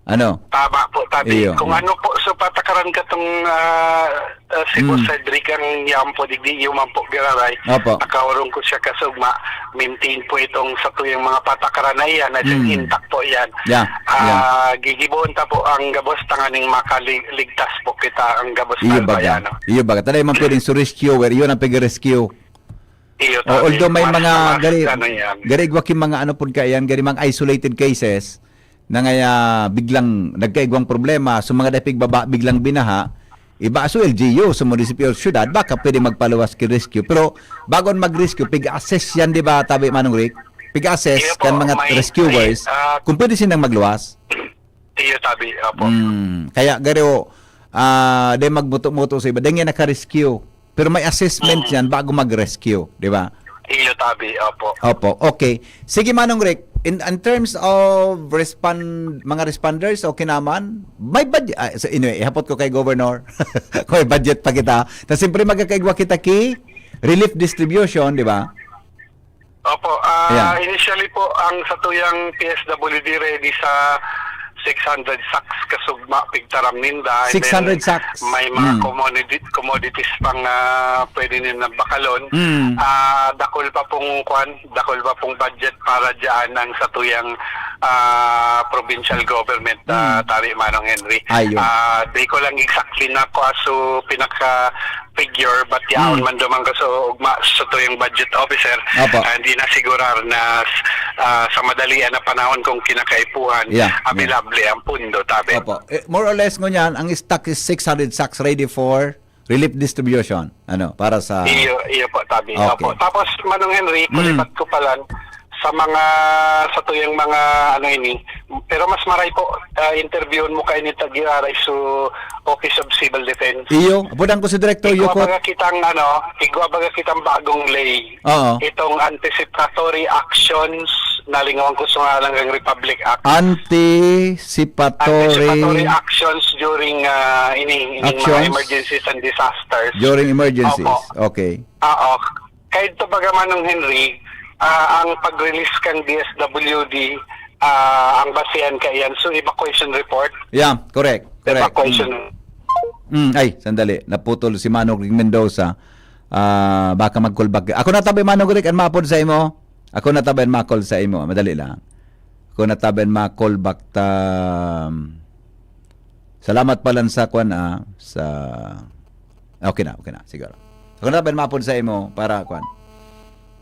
ano? Tama po, tabi. Iyo, Kung iyo. ano po, so patakaran katong, ah, ah, Cebu Mm. Cedric ang yaon po, digdi iyo man po giraray. Opo. Nakaurong ko siya kasugma, maintain po itong satuyang mga patakaran na iyan, na Mm. intact po yan. Yeah, Ah, yeah. gigibohon ta po ang gabos tanganing makaligtas po kita ang gabos Iyo na baga. Albay, ano. Iyo baga. Tanay man pwedeng so rescuer, yun ang pag-rescue. Iyo, O, tabi. although may Mas, mga mas, gari, ano yan. gari igwa ki mga ano pud kaiyan, gari mga isolated cases na ngaya biglang nagkaigwang problema, so mga dapig baba biglang binaha, iba so L G U, sa munisipyo, syudad, baka pwede magpaluwas ki rescue. Pero bago mag-rescue, pig-assess yan, di ba, tabi, Manong Rick? Pig-assess Iyo po, kan mga may, rescuers, may, ah, kung pwede silang magluwas. Iyo, tabi, opo. Mm, kaya garo, ah, di magmuto-muto sa iba. Di nga naka-rescue. Pero may assessment Mm. yan bago mag-rescue, di ba? Iyo, tabi, opo. Opo, okay. Sige, Manong Rick, in, in terms of respond, mga responders, okay naman? May budget, ah, so anyway, ihapot ko kay Governor. Kung may budget pa kita. Ta siyempre, magkakaigwa kita ki relief distribution, di ba? Opo, ah, Ayan. initially po, ang satuyang P S W D ready sa six hundred sacks kasugma pigtaram ninda. And then, Six hundred sacks. may mga Mm. commodity-, commodities pang, ah, pwede ninda bakalon. Mm. Ah, dakul pa pong kwan, dakul pa pong budget para dyan ang satuyang, ah, provincial government, ah, Mm. Tabi Manong Henry. Ayun. Ah, di ko lang exactly na kung aso pinaka figure, but yaon Hmm. man duman ka sa ugma, sa tuyang budget officer, Opo. ah, hindi nasigurar na, ah, sa madalian na panahon kung kinakaipuhan, Yeah, yeah. available ang pundo, tabi. Opo. Eh, more or less, ngunyan, ang stock is six hundred sacks ready for relief distribution. Ano, para sa Iyo, iyo po, tabi. Okay. Opo. Tapos, Manong Henry, Mm. kulipat ko pala, sa mga, sa tuyang mga, ano ini, pero mas maray po, ah, interviewon mo kaini ta giraray sa Office of Civil Defense. Iyo, apudan ko si Director Igwa Yukot. baga kitang, ano, igwa baga kitang bagong ley. Oo. Itong anticipatory actions, nalingawan ko sa ngalan ng Republic Act. Anticipatory. Anticipatory actions during, ah, ini, ining mga Actions? emergencies and disasters. During emergencies. Opo. Okay. Oo. Kahit to baga, Manong Henry, ah, ang pag-release kang D S W D, ah, ang basehan kaiyan, so evacuation report. Yeah, correct. Correct. Evacuation. Mm. Mm, ay, sandali. Naputol si Manong Rick Mendoza. Ah, baka mag-call back. Ako na tabi, Manong Rick, an maapod sa imo. Ako na tabi, an ma-call sa imo. Madali lang. Ako na tabi, an ma-call back ta. Salamat pala sa kwan, ah, sa Okay na, okay na, siguro. Ako na ba mapod sa imo para, kwan?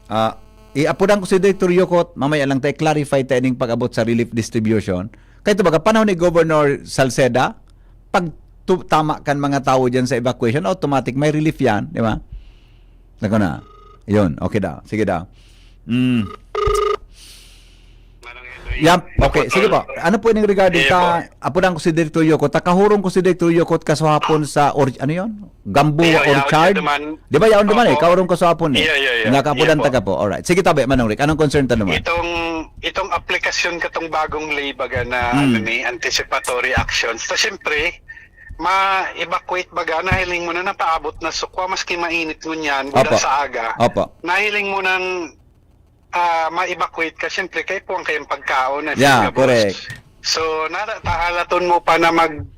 Ah, iapudan ko si Director Yokot, mamaya lang tayo clarify tayo ning pag-abot sa relief distribution. Kaya ito baga, panahon ni Governor Salceda, pag tu-, tama kan mga tawo diyan sa evacuation, automatic may relief yan, di ba? Nako na. Yun, okay daw. Sige daw. Mm. Yap, okay. Sige po. Ano po ining regarding ta, apudan ko si Director Yokot, takahurong ko si Director Yokot kasuhapon sa or-, ano yon? Gamboa Orchard? Di ba yaon duman eh? Kahurong kasuhapon eh. Nga kaapudan ta ka po. Alright. Sige, tabi, Manong Rick. Anong concern ta naman? Itong, itong aplikasyon katong bagong ley baga na, ano ni, anticipatory actions. So, siyempre, ma-evacuate baga, nahiling mo na napaabot na sukwa, maski mainit ngunyan, buda Opo. sa aga. Opo. Nahiling mo nang, ah, ma-evacuate ka, siyempre, kay puwang kayong pagkaon na Yeah, singabos. correct. So, nara-, tahalaton mo pa na mag-,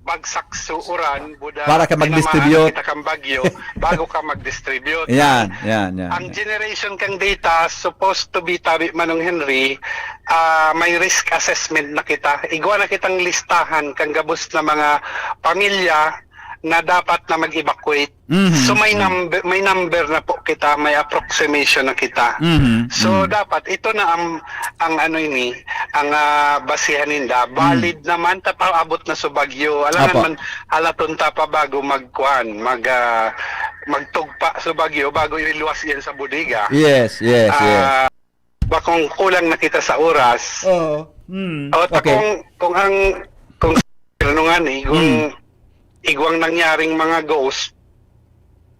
magsakso uran, buda, Para ka pinamahan mag-distribute. kita kang bagyo, bago ka mag-distribute. Yan, Ha? yan, yan, Ang yan. generation kang data, supposed to be, tabi Manong Henry, ah, may risk assessment na kita. Igwa na kitang listahan kang gabos na mga pamilya na dapat na mag-evacuate. Mhm, So may mhm. number, may number na po kita, may approximation na kita. Mhm, So mhm. dapat ito na ang, ang ano ini, ang, ah, basihan ninda. Hmm. Valid naman ta paabot na sa bagyo. Alangan Apo. man halaton ta pa bago magkuan, mag, ah, magtugpa sa bagyo, bago iluwas yan sa bodega. Yes, yes, yes. Ah, bakong kulang na kita sa oras. Oo. Mm. O, ta Okay. kung, kung ang, kung ano nga ni, kung Mm. igwang nangyaring mga ghost,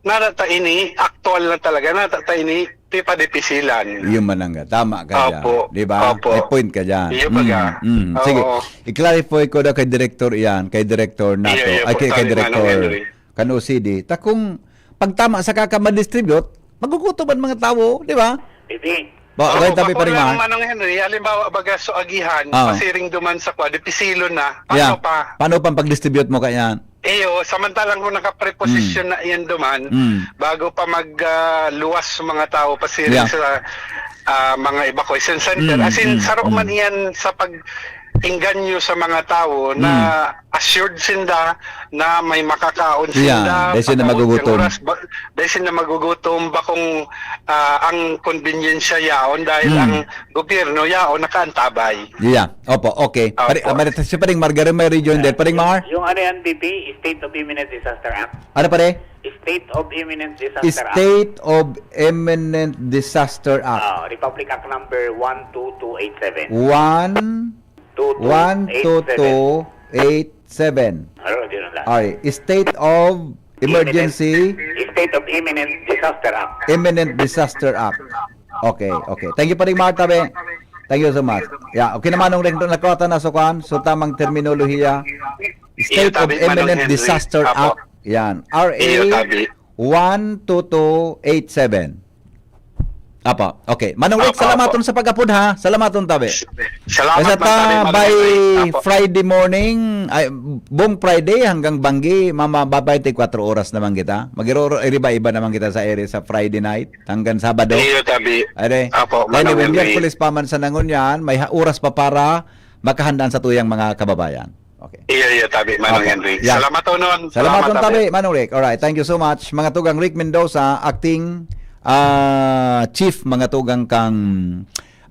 nata ta ini, aktual na talaga, nata ta ini, pipadipisilan. Yun man ang, tama ka dyan. Opo. Di ba? Opo. May point ka dyan. Iyo, baga. Mm, mm. Sige, Oo. i-clarify ko daw kay Director iyan, kay Director Iyo, Nato, iyo ay, po, kay, kay sabi Director Manong Henry. kan O C D. Ta kung pagtama sa kaka ma-distribute, magugutom ang mga tawo, di ba? Hindi. Ba, Oo, okay, tabi bako pa rin, lang, ma. Manong Henry, halimbawa, baga, so agihan, Ah. pasiring duman sa kwa, dipisilon na. Paano Yeah. pa? Paano pang pag-distribute mo kaya? Iyo, samantalang kung nakapreposisyon Mm. na iyan duman, Mm. bago pa mag, ah, luwas sa mga tao, pasiring Yeah. sa, ah, mga evacuation center. Mm, As in, mm, saro man mm. iyan sa pag-engganyo sa mga tao na Mm. assured sinda na may makakaon Yeah, sinda, dahil sinda pagkabot magugutom. siyang oras, ba-, dahil sinda magugutom, bakong, ah, ang konbinyensya yaon dahil Mm. ang gobyerno yaon nakaantabay. Yeah. Opo, okay. Pare-, Opo. ah, Marit-, si Paring Mar, garo may rejoin Yeah. din. Paring Yung, Mar? yung ano yan, B P, State of Imminent Disaster Act. Ano, pare? State of Imminent Disaster Act. State of Imminent Disaster Act. Ah, Republic Act number one two two eight seven. One, Two two eight seven. one two two eight seven. Ano, di na lang. Ay, State of Imminent. Emergency. State of Imminent Disaster Act. Imminent Disaster Act. Okay, okay. Thank you, Paring Mar, tabi. Thank you so much. Yeah, okay naman nung rin nakuha na sa kwan. So, tamang terminolohiya. Iyo, State of tabi, Manong Imminent Henry. Disaster Apo. Act. Yan. Iyo, R A tabi. one two two eight seven. Apo. Okay. Manong Rick, Apo, apo. salamaton sa pag-apod, ha? Salamaton, tabi. Salamat Basta man, tabi, ta, Manong by Henry. Apo. Friday morning, ay, buong Friday hanggang banggi, mama, ba, twenty-four oras naman kita. Magiroro-, iriba-iba naman kita sa area sa Friday night hanggang Sabado. Iyo, tabi. Are. Apo, Manong Anyway, Henry. Miyerkules pa man sa nangunyan, may ha-, oras pa para makahandaan sa tuyang mga kababayan. Okay. Iyo, iyo, tabi, Manong Apo. Henry. Yeah. Salamat, Unon. Salamat, Salamat, tabi. tabi, Manong Rick. Alright, thank you so much. Mga tugang Rick Mendoza, acting, ah, chief, mga tugang kang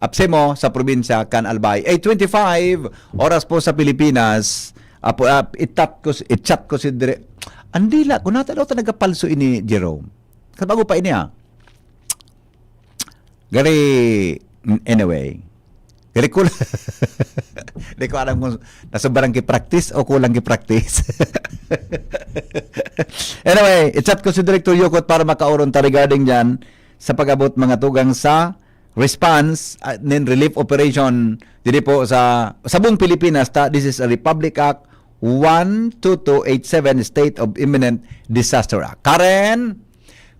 APSEMO sa probinsya kan Albay. Eight twenty-five, oras po sa Pilipinas. Apo, ah, i-chat ko si, i-chat ko si Dire-, ang dila ko, nata daw ta nagapalso ini, Jerome. Kabago pa ini, ah. Gari, anyway. Gari kul-, di ko alam kung nasobrang ki-practice o kulang ki-practice. Anyway, i-chat ko si Director Yokot para makauron ta regarding dyan sa pag-abot mga tugang sa response, ah, nin relief operation diri po sa, sa buong Pilipinas, ta, this is a Republic Act one two two eight seven, State of Imminent Disaster Act. Karen,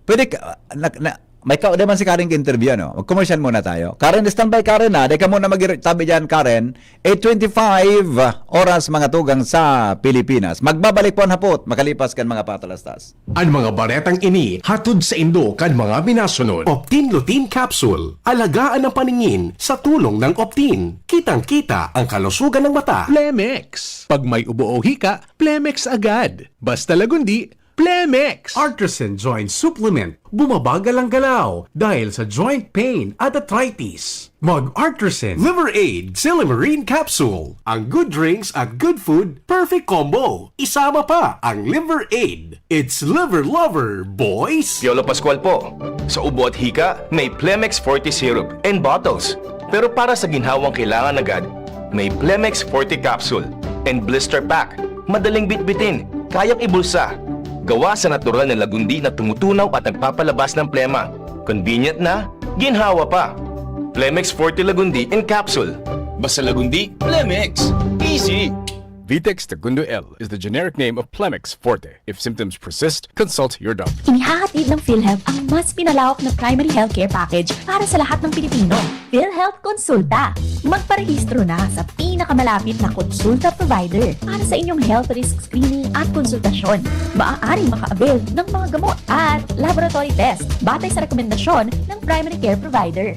pwede ka, na, na, may ka, di man si Karen ka-interview, ano? Mag-commercial muna tayo. Karen, standby, Karen, ha? Di ka muna mag-, tabi dyan, Karen. Eight twenty-five, oras mga tugang sa Pilipinas. Magbabalik po ang hapot, makalipas kan mga patalastas. An mga baretang ini hatod saindo kan mga minasunod. Optin Lutein Capsule. Alagaan ang paningin sa tulong ng Optin. Kitang-kita ang kalusugan ng mata. Plemex. Pag may ubo o hika, Plemex agad. Basta Lagundi, Plemex Artisan Joint Supplement. Bumabagal ang galaw dahil sa joint pain at arthritis. Mag-Artisan Liver Aid Silymarin Capsule. Ang good drinks at good food, perfect combo. Isama pa ang Liver Aid. It's Liver Lover, boys! Piolo Pascual po. Sa ubo at hika, may Plemex Forte Syrup and bottles. Pero para sa ginhawang kailangan agad, may Plemex Forte Capsule and Blister Pack. Madaling bitbitin, kayang ibulsa. Gawa sa natural na lagundi na tumutunaw at nagpapalabas ng plema. Convenient na, ginhawa pa. Plemex Forte Lagundi in Capsule. Basta Lagundi, Plemex. Easy! Vitex Segundo L is the generic name of Plemex Forte. If symptoms persist, consult your doctor. Inihahatid ng PhilHealth ang mas pinalawak na primary healthcare package para sa lahat ng Pilipino. PhilHealth Konsulta. Magparehistro na sa pinakamalapit na konsulta provider para sa inyong health risk screening at konsultasyon. Maaaring maka-avail ng mga gamot at laboratory test batay sa rekomendasyon ng primary care provider.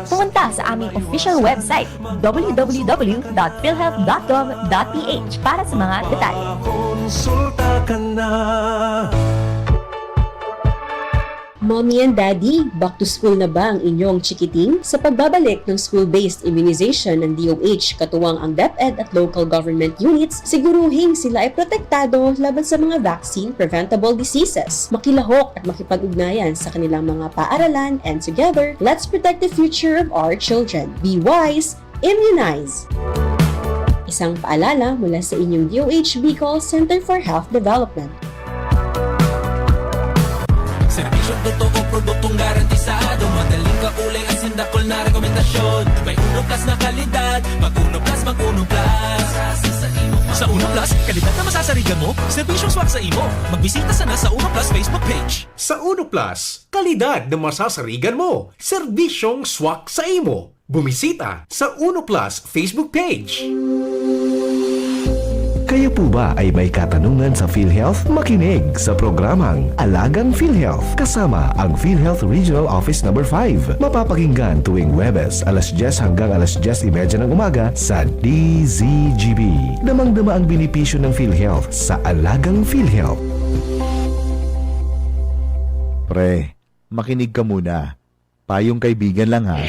Pumunta sa aming official website, w w w dot philhealth dot gov dot p h, para sa mga detalye. Konsulta ka na. Mommy and Daddy, back to school na ba ang inyong chikiting? Sa pagbabalik ng school-based immunization ng D O H, katuwang ang DepEd at local government units, siguruhing sila ay protektado laban sa mga vaccine-preventable diseases. Makilahok at makipag-ugnayan sa kanilang mga paaralan, and together, let's protect the future of our children. Be wise, immunize! Isang paalala mula sa inyong D O H Bicol Center for Health Development. Serbisyong totoo, produktong garantisado, madaling kakulay, asin dakul na rekomendasyon. May Uno Plus na kalidad, mag Uno Plus, mag Uno Plus. Sa Uno Plus, kalidad na masasarigan mo, serbisyong swak sa imo. Magbisita sana sa Uno Plus Facebook page. Sa Uno Plus, kalidad na masasarigan mo, serbisyong swak sa imo. Bumisita sa Uno Plus Facebook page. Kayo po ba ay may katanungan sa PhilHealth? Makinig sa programang Alagang PhilHealth kasama ang PhilHealth Regional Office Number five. Mapapakinggan tuwing Huwebes, alas dyes hanggang alas dyes y media ng umaga sa D Z G B. Damang-dama ang benepisyo ng PhilHealth sa Alagang PhilHealth. Pre, makinig ka muna. Payong kaibigan lang, ha.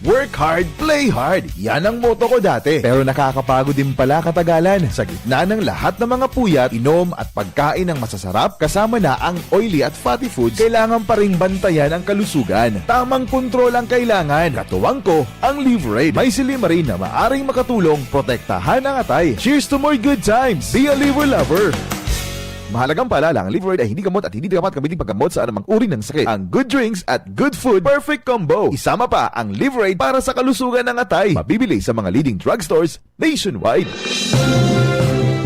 Work hard, play hard. Yan ang motto ko dati. Pero nakakapagod din pala katagalan. Sa gitna ng lahat ng mga puyat, inom at pagkain ng masasarap, kasama na ang oily at fatty foods, kailangan pa ring bantayan ang kalusugan. Tamang kontrol ang kailangan. Katuwang ko, ang Liverade. May silymarin na maaring makatulong protektahan ang atay. Cheers to more good times! Be a Liver Lover! Mahalagang paalala, ang Liverade ay hindi gamot at hindi dapat gamitin paggamot sa anumang uri ng sakit. Ang good drinks at good food, perfect combo. Isama pa ang Liverade para sa kalusugan ng atay. Mabibili sa mga leading drugstores nationwide.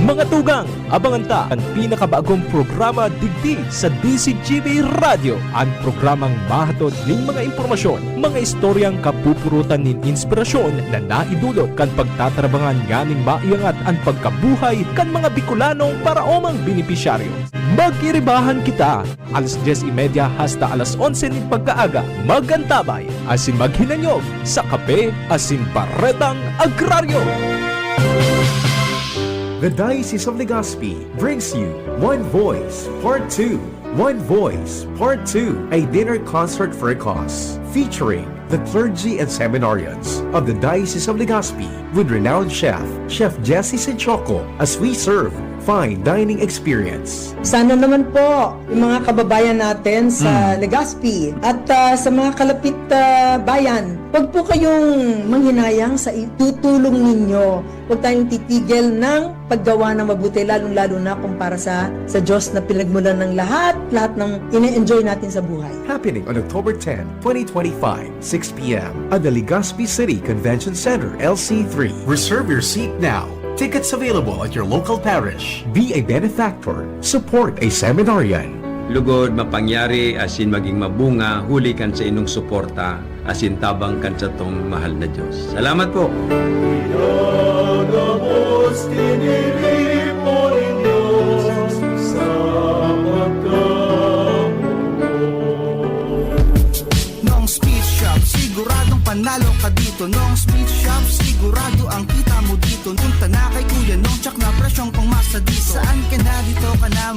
Mga tugang, abangan ta an pinakabagong programa digdi sa D Z G B Radyo, an programang mahatod nin mga impormasyon, mga istoryang kapupurutan nin inspirasyon na naidulot kan pagtatrabangan nganing maiangat an pagkabuhay kan mga Bicolanong paraomang benepisyaryo. Magkiribahan kita, alas dyes y media hasta alas onse nin pagkaaga. Mag-antabay asin maghinanyog sa Kape asin Baretang Agraryo. The Diocese of Legazpi brings you One Voice Part two. One Voice Part two, a dinner concert for a cause, featuring the clergy and seminarians of the Diocese of Legazpi with renowned chef, Chef Jesse Sinchoco, as we serve fine dining experience. Sana naman po, yung mga kababayan natin sa Hmm. Legazpi at, ah, sa mga kalapit, ah, bayan, wag po kayong manghinayang sa itutulong ninyo. Huwag tayong titigil ng paggawa ng mabuti, lalong-lalo na kung para sa, sa Diyos na pinagmulan ng lahat, lahat ng ine-enjoy natin sa buhay. Happening on October ten, twenty twenty-five, six p m at the Legazpi City Convention Center, L C three. Reserve your seat now. Tickets available at your local parish. Be a benefactor. Support a seminarian. Lugod, mapangyari, asin maging mabunga, huli kan sa inong suporta, asin tabang kan satong mahal na Diyos. Salamat po! Pinagabos, tiniripo nin Diyos sa pagkamuot. Nong Speed Shop, siguradong panalo ka dito. Nong Speed Shop, sigurado ang kita mo dito. Punta na kay Kuya Nong, tsak na presyong pangmasa dito. Saan ka na, dito ka na,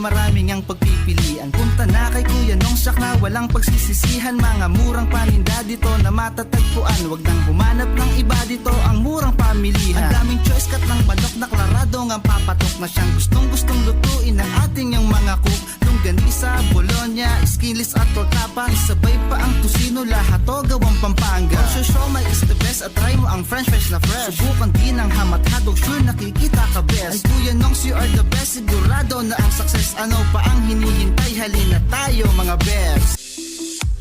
Tana kay Kuya Nong, siya na walang pagsisisihan. Mga murang paninda dito na matatagpuan. Wag nang humanap ng iba dito, ang murang pamilihan. Ang daming choice, kat ng manok na klarado ngang papatok na siyang gustong-gustong lutuin ng ating yang mga cook. Longganisa, bologna, skinless at tortapa. Isabay pa ang tocino, lahat to gawang Pampanga. Ang siomai is the best, at try mo ang french fries na fresh. Subukan din ang ham at hotdog, sure nakikita ka best. Ay Kuya Nongs, you are the best, sigurado na ang success. Ano pa ang hinihintay? Halina tayo, mga best.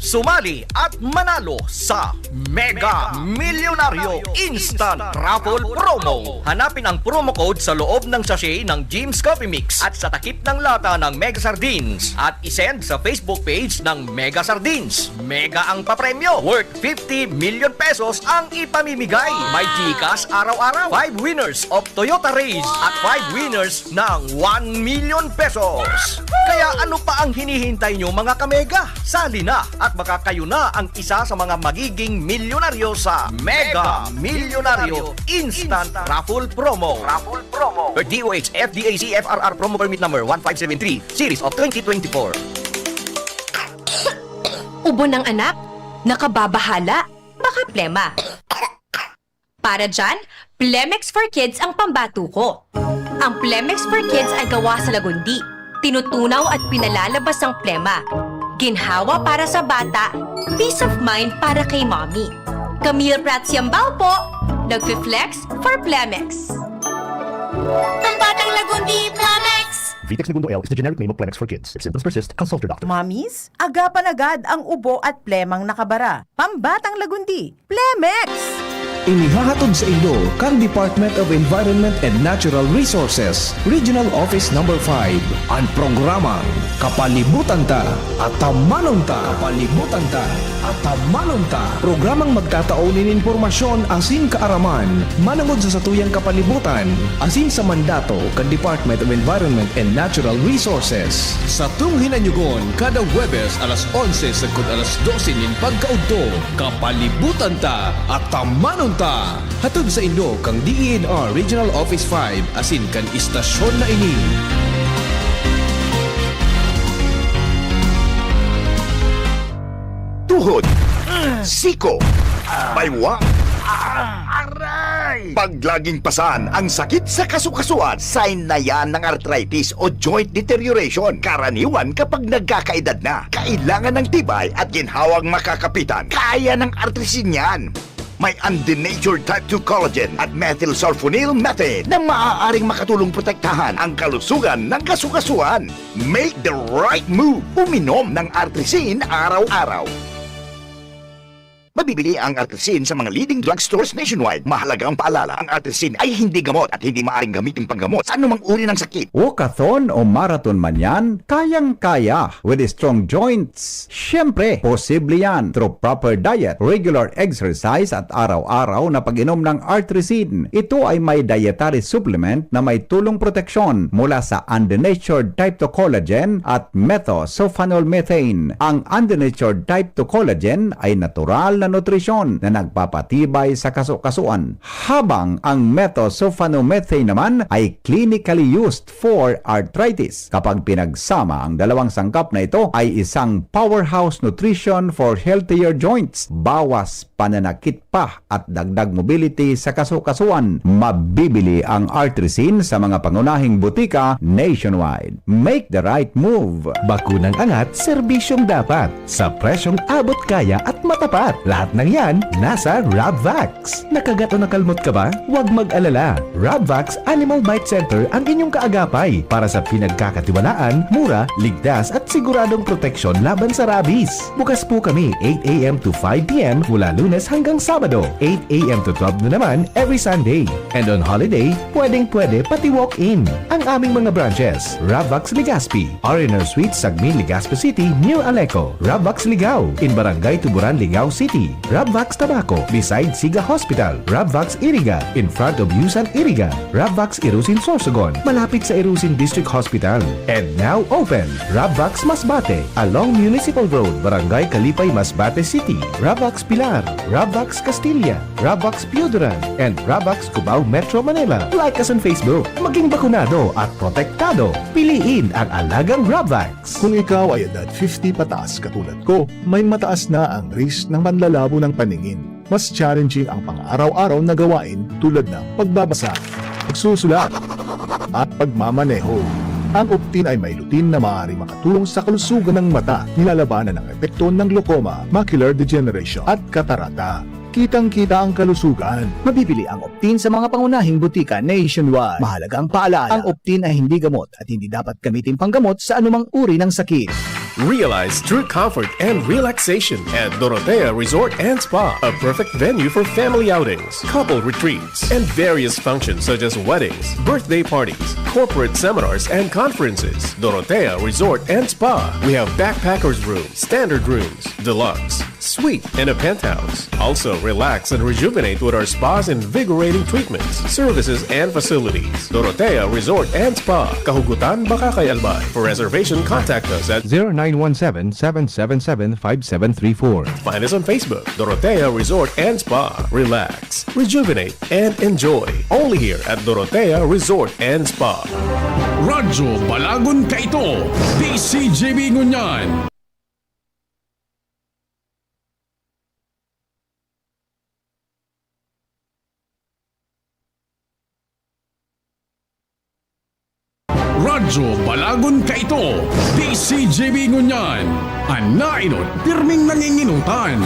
Sumali at manalo sa Mega Milyonaryo Instant Raffle Promo. Hanapin ang promo code sa loob ng sachet ng Jim's Coffee Mix at sa takip ng lata ng Mega Sardines at isend sa Facebook page ng Mega Sardines. Mega ang papremyo, worth fifty million pesos ang ipamimigay. May GCash araw-araw, five winners of Toyota Raize at five winners ng one million pesos. Kaya ano pa ang hinihintay nyo, mga kamega? Sali na at baka kayo na ang isa sa mga magiging milyonaryo sa Mega Milyonaryo Instant Raffle Promo. Raffle Promo. Per D O H F D A C F R R Promo Permit Number one five seven three, Series of twenty twenty-four. Ubo ng anak? Nakababahala? Baka plema? Para dyan, Plemex for Kids ang pambato ko. Ang Plemex for Kids ay gawa sa lagundi. Tinutunaw at pinalalabas ang plema. Ginhawa para sa bata, peace of mind para kay mommy. Camille Prats Yambao po, nagfi-flex for Plemex. Pambatang Lagundi, Plemex! Vitex Negundo L is the generic name of Plemex for Kids. If symptoms persist, consult your doctor. Mommies, agapan agad ang ubo at plemang nakabara. Pambatang Lagundi, Plemex! Inihahatod sa indo kan Department of Environment and Natural Resources, Regional Office Number five, an programang Kapalibutan Ta, Atamanon Ta. Kapalibutan Ta, Atamanon Ta. Programang magtatao nin impormasyon asin kaaraman manongod sa satuyang kapalibutan asin sa mandato kan Department of Environment and Natural Resources. Satong hinanyogon kada Huwebes alas onse sagkod alas dose nin pagkaudto. Kapalibutan Ta, Atamanon Ta! Hatod sa indo kan D E N R Regional Office five asin kan istasyon na ini. Tuhod, siko, baywa, aray! Paglaging pasan ang sakit sa kasukasuan, sign na yan ng arthritis o joint deterioration. Karaniwan kapag nagkakaedad na, kailangan ng tibay at ginhawang makakapitan. Kaya ng artrisin yan. May undenatured type two collagen at methylsulfonyl methane na maaaring makatulong protektahan ang kalusugan ng kasukasuan. Make the right move. Uminom ng Artrisin araw-araw. Mabibili ang Artrisin sa mga leading drugstores nationwide. Mahalagang paalala, ang Artrisin ay hindi gamot at hindi maaaring gamitin panggamot sa anumang uri ng sakit. Walkathon o marathon man yan, kayang-kaya with strong joints. Siyempre, posible yan through proper diet, regular exercise at araw-araw na pag-inom ng Artrisin. Ito ay may dietary supplement na may tulong proteksyon mula sa undenatured type two collagen at methosulfonol methane. Ang undenatured type two collagen ay natural na nutrisyon na nagpapatibay sa kasukasuan, habang ang methosulfonomethane naman ay clinically used for arthritis. Kapag pinagsama, ang dalawang sangkap na ito ay isang powerhouse nutrition for healthier joints. Bawas pananakit pa at dagdag mobility sa kasukasuan. Mabibili ang Artrisin sa mga pangunahing butika nationwide. Make the right move! Bakunang angat, serbisyong dapat, sa presyong abot kaya at matapat. Lahat ng yan, nasa Rabvax. Nakagat o nakalmot ka ba? Huwag mag-alala. Rabvax Animal Bite Center ang inyong kaagapay para sa pinagkakatiwalaan, mura, ligtas at siguradong proteksyon laban sa rabies. Bukas po kami eight a.m. to five p.m. mula Lunes hanggang Sabado, eight a.m. to twelve noon naman every Sunday. And on holiday, pwedeng-pwede pati walk-in. Ang aming mga branches, Rabvax Legazpi, R and R Suites, Sagmin, Legazpi City, near Aleco, Rabvax Ligao, in Barangay Tuburan, Ligao City, Rabvax Tabaco, beside Siga Hospital. Rabvax Iriga, in front of Yusan Iriga. Rabvax Irusin Sorsogon, malapit sa Irusin District Hospital. And now open, Rabvax Masbate, along Municipal Road, Barangay Kalipay, Masbate City. Rabvax Pilar, Rabvax Castilla, Rabvax Pioduran, and Rabvax Cubao, Metro Manila. Like us on Facebook. Maging bakunado at protektado. Piliin ang alagang Rabvax. Kung ikaw ay edad fifty pataas katulad ko, may mataas na ang risk ng manlalabo ng paningin. Mas challenging ang pang-araw-araw na gawain tulad ng pagbabasa, pagsusulat, at pagmamaneho. Ang Optin ay may lutein na maaaring makatulong sa kalusugan ng mata, nilalabanan ang epekto ng glaucoma, macular degeneration, at katarata. Kitang-kita ang kalusugan. Mabibili ang Optin sa mga pangunahing butika nationwide. Mahalagang paalala, ang Optin ay hindi gamot at hindi dapat gamitin panggamot sa anumang uri ng sakit. Realize true comfort and relaxation at Dorotea Resort and Spa, a perfect venue for family outings, couple retreats, and various functions such as weddings, birthday parties, corporate seminars, and conferences. Dorotea Resort and Spa. We have backpackers room, standard rooms, deluxe, suite, and a penthouse. Also, relax and rejuvenate with our spa's invigorating treatments, services, and facilities. Dorotea Resort and Spa, Kahugutan, Bacacay, Albay. For reservation, contact us at zero nine one seven, seven seven seven, five seven three four. Find us on Facebook, Dorotea Resort and Spa. Relax, rejuvenate, and enjoy. Only here at Dorotea Resort and Spa. Radyo Balagon Kaito, D C G B Ngunyan. Radyo Balagon Kaito, D C G B Ngunyan. An nainot, pirming nanginginutan.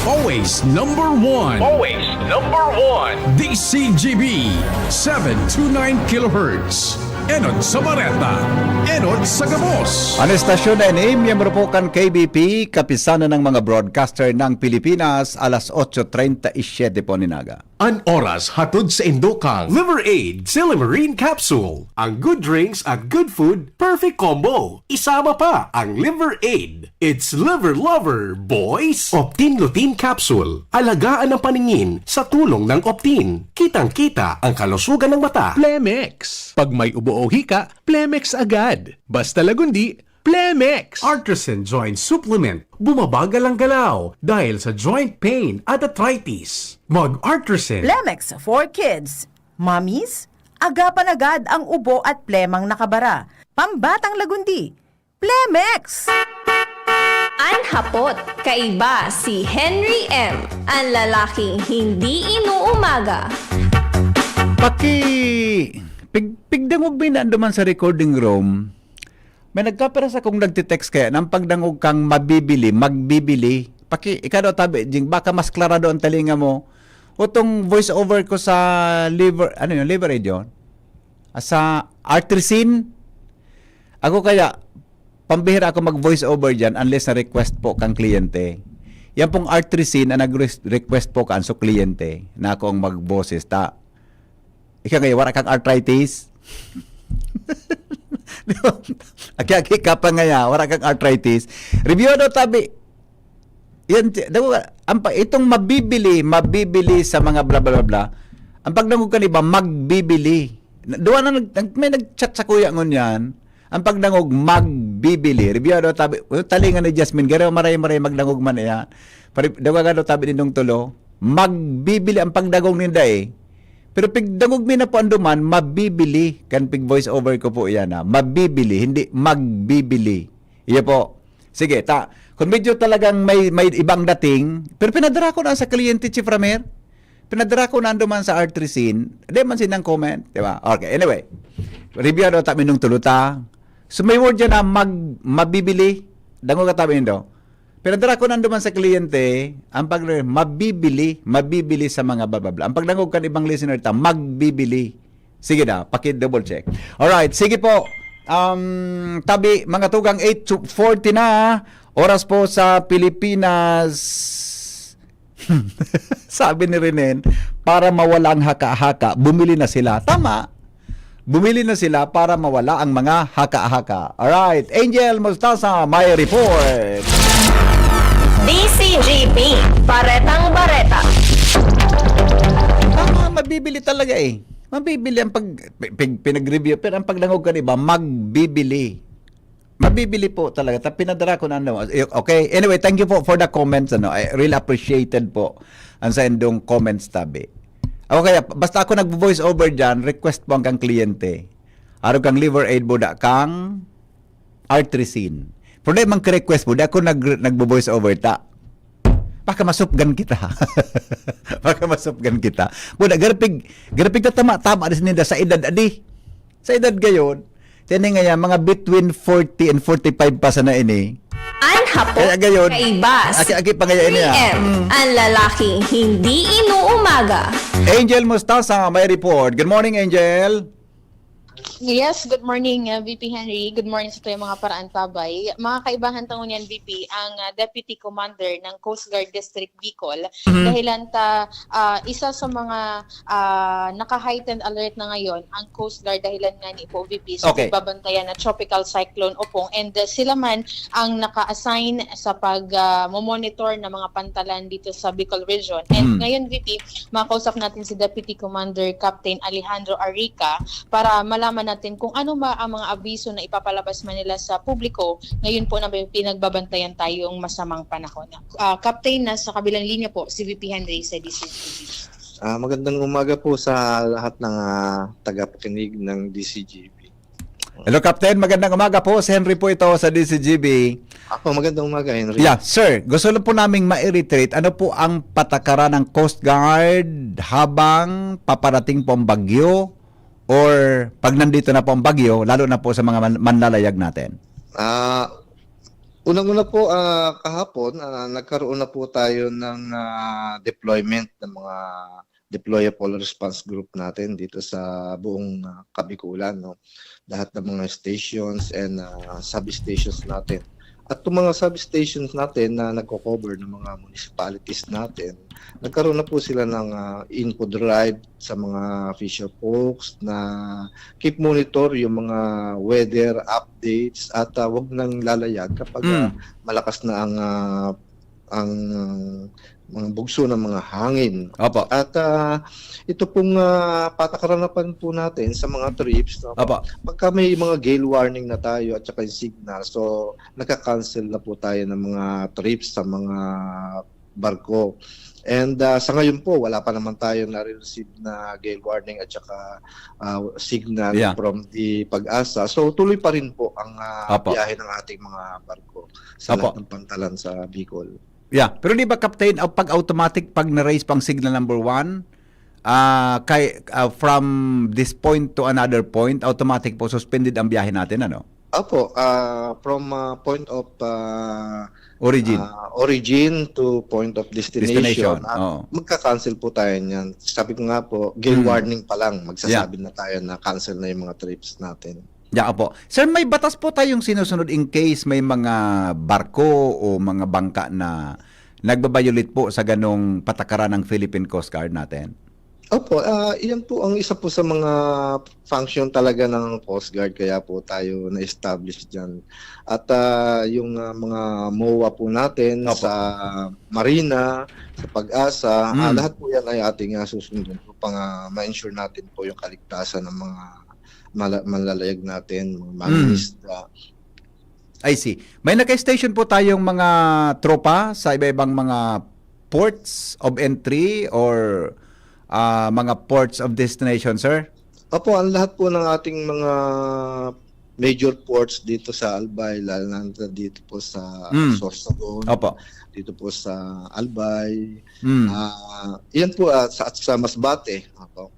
Always number one. Always number one. D C G B, seven two nine kilohertz. Enot sa bareta, enot sa gabos. An estasyon na ini, miyembro po kan K B P, Kapisanan ng mga Broadcaster ng Pilipinas, alas otso treinta y siete po nin aga. An oras hatod saindo kan Liver Aid Silimarin Capsule. Ang good drinks at good food, perfect combo. Isama pa ang Liver Aid. It's Liver Lover, boys! Optin Lutein Capsule. Alagaan ang paningin sa tulong ng Optin. Kitang-kita ang kalusugan ng mata. Plemex. Pag may ubo o hika, Plemex agad. Basta Lagundi, Plemex! Artisan Joint Supplement, bumabagal ang galaw dahil sa joint pain at arthritis. Mag-Artisan! Plemex for kids. Mommies, agapan agad ang ubo at plemang nakabara. Pambatang Lagundi, Plemex! An hapot, kaiba si Henry M, an lalaking hindi inuumaga. Paki-, pig-, pigdangog mi na duman sa recording room. May nagkapira sa kong nagtitext kaya, "Nang pagdangog kang mabibili, magbibili." Paki-, ikaw daw, tabi, Jing, baka mas klarado ang talinga mo. O tong voice over ko sa Liver, ano yun, Liver Aid yun? Ah, sa Artrisin. Ako kaya, pambihira ako mag voice over dyan unless na request po kang kliyente. Yan pong Artrisin, ang nag-request po kaan sa kliyente na ako ang magboses. Ta, ika ngayon, wala kang arthritis? Di ba? Aki-aki ka pa ngaya, wala kang arthritis. Review daw, tabi. Yan, ti-, daw, ang pa-, itong mabibili, mabibili sa mga bla, bla, bla, bla. Ang pagdangog kan iba, magbibili. Na-, duwa na nag-, nag-, may nag-chat sa kuya ngunyan. Ang pagdangog, magbibili. Review daw, tabi, talinga ni Jasmine, garo maray-maray magdangog man iya. Pare-, daw ka daw, tabi nindong tulo, magbibili ang pagdangog ninda eh. Pero pigdangog mi na po ang duman, mabibili. Kan pig voice over ko po yan, ha. Mabibili, hindi magbibili. Iyo po. Sige, ta, kung medyo talagang may, may ibang dating, pero pinadara ko na sa kliyente, Chief Ramer. Pinadara ko na duman sa Artrisin. Di man sinang comment, di ba? Okay, anyway. Review daw tabi nung tuluta. So may word dyan na mag-, mabibili. Dango ka tabi nindo. Pinadara ko na duman sa kliyente, ang pag-, mabibili, mabibili sa mga bla, bla, bla. Ang pagdangog kan ibang listener ta, magbibili. Sige na, paki-double check. Alright, sige po. Um, tabi, mga tugang, eight forty na. Oras po sa Pilipinas. Sabi ni Renen, "Para mawala ang haka-haka, bumili na sila." Tama. Bumili na sila para mawala ang mga haka-haka. Alright, Angel Mostaza, may report. D C G B, Baretang Bareta. Tama, mabibili talaga eh. Mabibili ang pag, pag, pinag-review, pero ang pagdangog ka, di ba, magbibili. Mabibili po talaga. Ta pinadara ko na ano. Okay. Anyway, thank you po for the comments. Ano, I really appreciated po ang sa indong comments tabi. Okay, basta ako nag-voice over dyan, request po ang kang kliyente. Arog kang Liver Aid, buda kang Artrisin. Pero di man request po, di ako nag nagbo-voice over ta. Baka masupgan kita. Baka masupgan kita. Buda, garapig, garapig na tama-tama di sinida sa edad, adi. Sa edad gayon, tini nga yan, mga between forty and forty-five pa sana ini. An hapot Kaya gayon, kaiba si aki-aki pa ngayon niya. P M, ang lalaking hindi inuumaga. Angel Mustasa, may report. Good morning, Angel. Yes, good morning, uh, V P Henry. Good morning sa tuyang mga paraantabay. Mga kaibahan ta ngunyan, V P, ang uh, Deputy Commander ng Coast Guard District Bicol. Mhm. Dahilan ta, ah, isa sa mga ah, naka-heightened alert na ngayon ang Coast Guard dahilan nga ni po, V P, sa Okay. pagbabantayan na Tropical Cyclone Opong. And uh, sila man ang naka-assign sa pag-monitor ng mga pantalan dito sa Bicol Region. And Mm. ngayon, V P, makausap natin si Deputy Commander Captain Alejandro Arica para malaman natin kung ano ba ang mga abiso na ipapalabas man nila sa publiko ngayon po na may pinagbabantayan tayong masamang panahon. Ah, Captain, nasa kabilang linya po si V P Henry sa D C G B. Ah, magandang umaga po sa lahat ng ah, tagapakinig ng D C G B. Hello, Captain. Magandang umaga po. Si Henry po ito sa D C G B. Ako, magandang umaga, Henry. Yeah, sir. Gusto lang po naming ma-reiterate. Ano po ang patakaran ng Coast Guard habang paparating po ang bagyo or pag nandito na po ang bagyo, lalo na po sa mga man- manlalayag natin? Ah, unang-una po, ah, kahapon, ah, nagkaroon na po tayo ng ah, deployment ng mga deployable response group natin dito sa buong ah, Kabikulan, no? Lahat ng mga stations and ah, substations natin. At itong mga substations natin na nagko-cover ng mga municipalities natin, nagkaroon na po sila ng ah, info drive sa mga fisher folks na keep monitor yung mga weather updates at ah, wag nang lalayag kapag ah, Mm. malakas na ang ah, ang mga bugso ng mga hangin. Opo. At ah, ito pong ah, patakaran na pa rin po natin sa mga trips. No? Opo. Pagka may mga gale warning na tayo at saka yung signal, so nagka-cancel na po tayo ng mga trips sa mga barko. And ah, sa ngayon po, wala pa naman tayo na-receive na gale warning at saka ah, signal Yeah. from the PAGASA. So tuloy pa rin po ang ah, Opo. biyahe ng ating mga barko sa Opo. lahat ng pantalan sa Bicol. Yeah, pero di ba, Captain, ah, pag automatic, pag na-raise pang signal number one, ah kay ah, from this point to another point, automatic po suspended ang biyahe natin, ano? Opo, ah, from ah, point of ah, Origin. ah, origin to point of destination, Destination, ah, oo. magka-cancel po tayo niyan. Sabi ko nga po, gale Mm. warning pa lang, magsasabi na tayo na cancel na yung mga trips natin. Yeah, opo. Sir, may batas po tayong sinusunod in case may mga barko o mga bangka na nagbabayolate po sa ganong patakaran ng Philippine Coast Guard natin? Opo, ah, iyan po ang isa po sa mga function talaga ng Coast Guard, kaya po tayo na-establish diyan. At ah, yung ah, mga MOA po natin Opo. sa Marina, sa PAGASA, ah, Mm. lahat po yan ay ating ah, susundin upang ah, ma-ensure natin po yung kaligtasan ng mga mala- manlalayag natin, mga Mm. mangingisda. I see. May naka-station po tayong mga tropa sa iba-ibang mga ports of entry or ah, mga ports of destination, sir? Opo, ang lahat po ng ating mga major ports dito sa Albay, lalo na dito po sa Mm. Sorsogon, Opo. dito po sa Albay. Mm. Ah, yan po, ah, sa, at sa Masbate. Opo.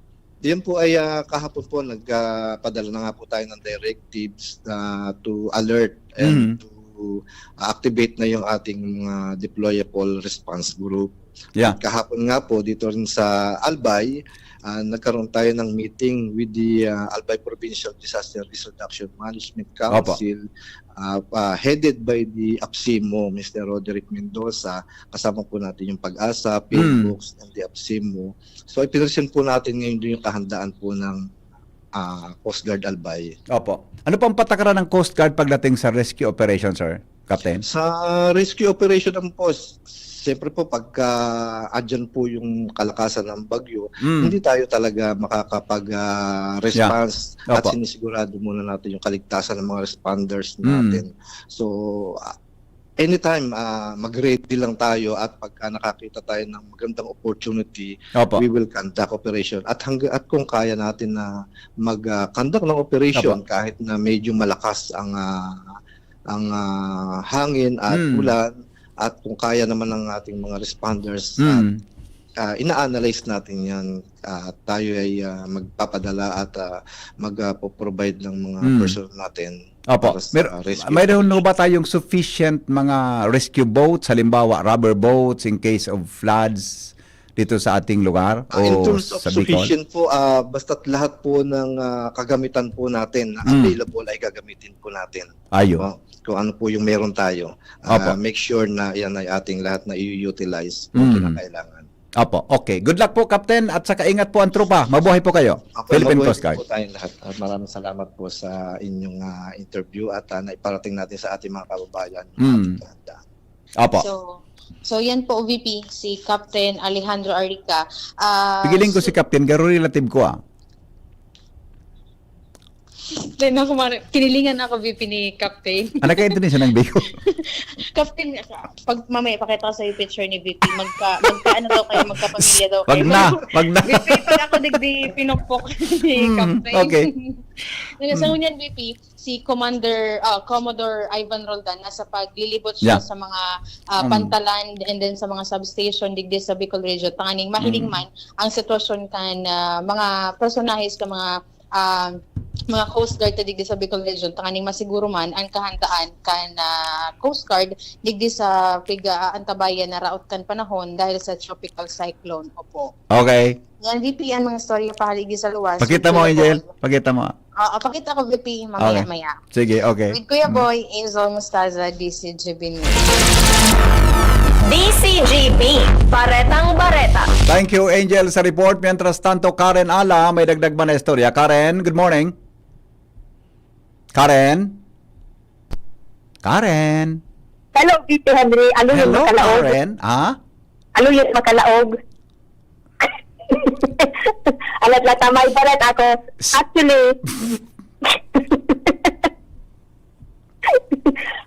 Yan po ay ah, kahapon po nagpadala na nga po tayo ng directives ah, to alert and Mhm. to ah, activate na yung ating mga deployable response group. Yeah. Kahapon nga po dito rin sa Albay, ah, nagkaroon tayo ng meeting with the ah, Albay Provincial Disaster Risk Reduction Management Opo. Council, ah, ah, headed by the APSIMO, Mister Roderick Mendoza. Kasama po natin yung PAGASA, Mm. PHIVOLCS, and the APSIMO. So, ipinresent po natin ngayon din yung kahandaan po ng ah, Coast Guard Albay. Opo. Ano po ang patakaran ng Coast Guard pagdating sa rescue operation, sir? Captain? Sa rescue operation naman po, s-, siyempre po, pagka andyan po yung kalakasan ng bagyo, Mm. hindi tayo talaga makakapag, ah, Yeah. response at Opo. sinisigurado muna natin yung kaligtasan ng mga responders Mm. natin. So, ah, anytime, ah, mag-ready lang tayo at pagka nakakita tayo ng magandang opportunity, Opo. we will conduct operation. At hangga-, at kung kaya natin na mag, ah, conduct ng operation Opo. kahit na medyo malakas ang, ah, ang, ah, hangin at Mm. ulan, at kung kaya naman ng ating mga responders, Mm. at, ah, ina-analyze natin yan. Ah, tayo ay, ah, magpapadala at, ah, mag, ah, po-provide ng mga Mm. personnel natin Opo. para sa Mer-, rescue mayroon ho operation. ba tayong sufficient mga rescue boats, halimbawa rubber boats in case of floods dito sa ating lugar Ah, in o terms of sa Bicol? sufficient po, ah, basta't lahat po ng, ah, kagamitan po natin na Mm. available ay gagamitin po natin. Ayo. Opo. Kung ano po yung meron tayo, ah, Opo. make sure na yan ay ating lahat na i-utilize kung Mm. kinakailangan. Opo. Okay. Good luck po, Captain, at saka ingat po ang tropa. Mabuhay po kayo. Opo, Philippine mabuhay Coast Guard. po tayong lahat. At maraming salamat po sa inyong, ah, interview at, ah, naiparating natin sa ating mga kababayan yung Mm. ating kahandaan. Opo. So, so yan po, V P, si Captain Alejandro Arica. Ah, Pigiling ko so si Captain, garo relative ko, ah. Then ako, mare-, kinilingan ako, V P, ni Captain. Ah, nagkaintindihan siya ng Bicol. Captain, pag mamaya, pakita ko sa'yo yung picture ni V P. Magka-, magka-ano daw kayo, magkapamilya daw Wag kayo. na, wag na. V P, pag ako digdi pinukpok ni Mm, Captain. okay. Then, sa Mm. ngunyan, V P, si Commander, ah, Commodore Ivan Roldan, nasa paglilibot siya Yeah. sa mga, ah, Mm. pantalan and then sa mga substation digdi sa Bicol Region. Tanganing mahiling Mm. man ang sitwasyon kan, ah, mga personahes ka mga, ah, mga Coast Guard ta digdi sa Bicol Region, tanganing masiguro man ang kahandaan kan, ah, Coast Guard digdi sa pig-aantabayan na raot kan panahon dahil sa tropical cyclone. Opo. Okay. Yan, V P, ang mga istorya pahaligi sa luwas. Pakita With mo, Kuya Angel. Boy. Pakita mo. Oo, pakita ko, V P, Okay. mamaya-maya. Sige, okay. With Kuya Mm. Boy, Angel Mostaza, D C G B News. D C G B, Baretang Bareta. Thank you, Angel, sa report. Mientras tanto, Karen Ala, may dagdag ba na istorya? Karen, good morning. Karen? Karen? Hello, V P Henry. Ano yung Hello, makalaog? Karen. Ha? Ano yung makalaog? Alat-alat, may barat ako. S- Actually,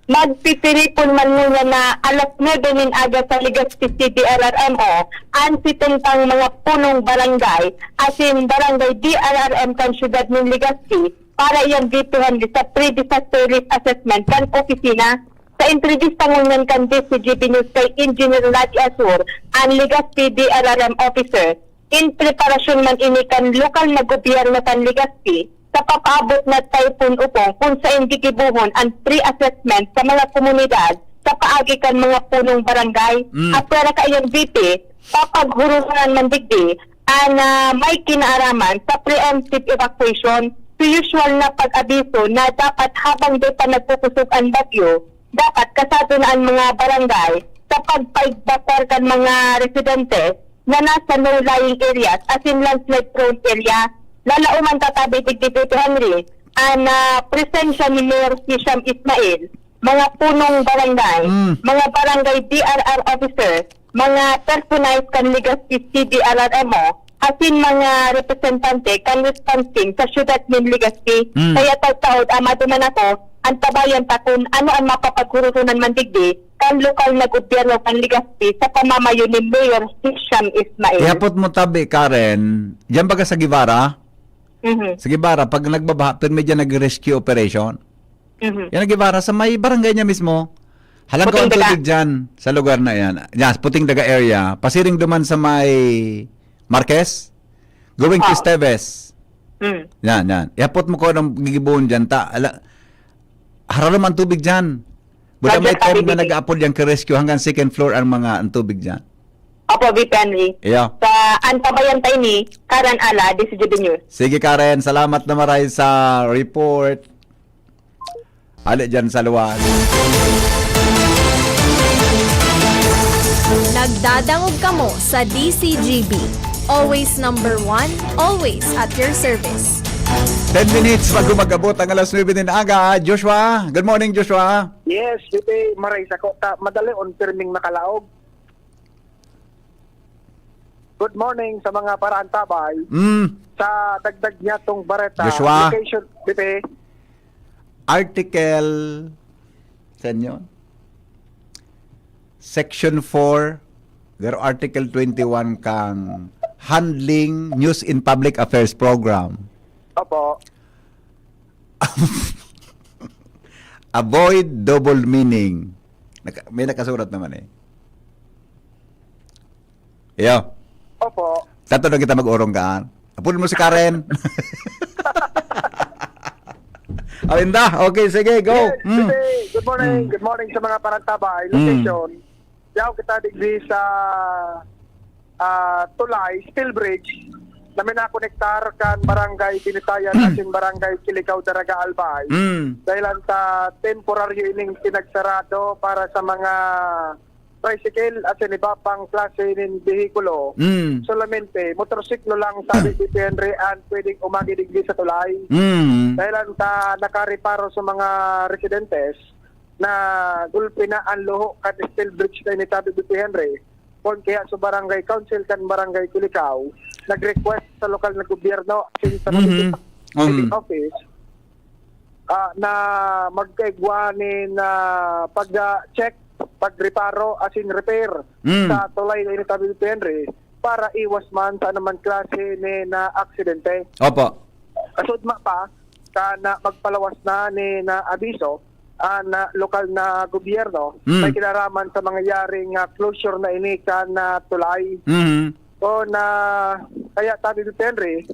magtitiripon man ngunyan na alas nuebe nin aga sa Legazpi C D R R M O, an sitentang mga punong barangay, asin barangay D R R M kan siyudad nin Legazpi, para iyan V P Henry sa pre-disaster risk assessment kan opisina. Sa entrevista ngunyan kan D C G B News kay Engineer Ladi Asur, an Legazpi D R R M officer, in preparasyon man ini kan lokal na gobyerno kan Legazpi sa papaabot na Typhoon Opong, kun saen gigibohon an pre-assessment sa mga komunidad sa paagi kan mga punong barangay. Mm. Apwera kaiyan V P, papaghurungan man digdi an, ah, may kinaaraman sa preemptive evacuation. So, usual na pag-abiso na dapat habang di pa nagkukusog an bagyo, dapat kasado na an mga barangay sa pagpaigbatar kan mga residente na nasa low-lying areas asin landslide-prone area. Lalaoman ta tabi digdi, Tito Henry, an, ah, presensya ni Mayor Hisham Ismail, mga punong barangay, Mm. mga barangay D R R officer, mga personnel kan Legazpi C D R R M O, asin mga representante kan response team sa siyudad nin Legazpi. Mm. Kaya taod-taod, amado man ako, antabayan ta kun ano an mapapaghururunan man digdi kan lokal na gobyerno kan Legazpi sa pamamayo ni Mayor Hisham Ismail. Ihapot mo tabi, Karen, diyan baga sa Guevara? Mhm. Sa Guevara, pag nagbabaha, pirmi diyan nag-rescue operation. Mhm. Yan ang Guevara, sa may barangay niya mismo. Halangkaw Puting ang Daga. Tubig dyan, sa lugar na yan. Yan, Puting Daga area. Pasiring duman sa may Marquez, going to Oo. Esteves. Mm. Yan, yan. Ihapot mo ko ng gigibuhon dyan. Ta, ala, hararom ang tubig dyan. Buda Roger, may time Kevin. Na nag-aapod yan ka-rescue hanggang second floor ang mga, ang tubig dyan. Opo, V P Henry. Iyo. Sa antabayan tayo ni Karen Ala, D C G B News. Sige, Karen. Salamat na maray sa report. Ali dyan sa luwas. Nagdadangog kamo sa D C G B. Always number one, always at your service. Ten minutes bago mag-abot ang alas nuebe nin aga. Joshua, good morning, Joshua. Yes, Bibi, maray sa ko. Ta, madali on pirming makalaog. Good morning sa mga paraantabay. Mm. Sa dagdag niya tong bareta, Joshua. Location, Bibi. Article, saan yun? Section four, pero Article twenty-one kang Handling News in Public Affairs Program. Opo. Avoid double meaning. Naka-, may nakasurat naman eh. Iyo. Opo. Tato na kita mag-orong kaan. Apod mo si Karen. Alinda, okay, sige, go. Yes, Mm. Bibi. Good morning. Mm. Good morning sa mga parantabay. Mm. Location. Yaw kita digdi sa, ah, Tulay, Steel Bridge, na minakonektar kan Barangay Binitayan asin Barangay Kilikao, Daraga, Albay. Mm. Dahilan ta temporaryo ining pinagsarado para sa mga tricycle asin iba pang klase nin behikulo. Mm. Solamente, motorsiklo lang, sabi ni Henry, an pwedeng umagi digdi sa Tulay. Mm. Dahilan ta nakareparo sa mga residentes na gulpi na an luho kan steel bridge na ini, sabi ni Henry. Kun kaya sa barangay council kan Barangay Kilikao, nag-request sa lokal na gobyerno, asin sa Mhm. municipal Um. office, ah, na magkaigwa nin, ah, pag, ah, check, pagreparo, asin repair Mm. sa tulay na ini, sabi ni Henry, para iwas man sa anuman klase ni na aksidente. Opo. Kasudma pa, kan magpalawas na ni na abiso, an, ah, lokal na gobyerno, Mm. may kinaraman sa mangyayaring, ah, closure na ini kan, ah, tulay. Mhm. So, na, kaya sabi ni Henry,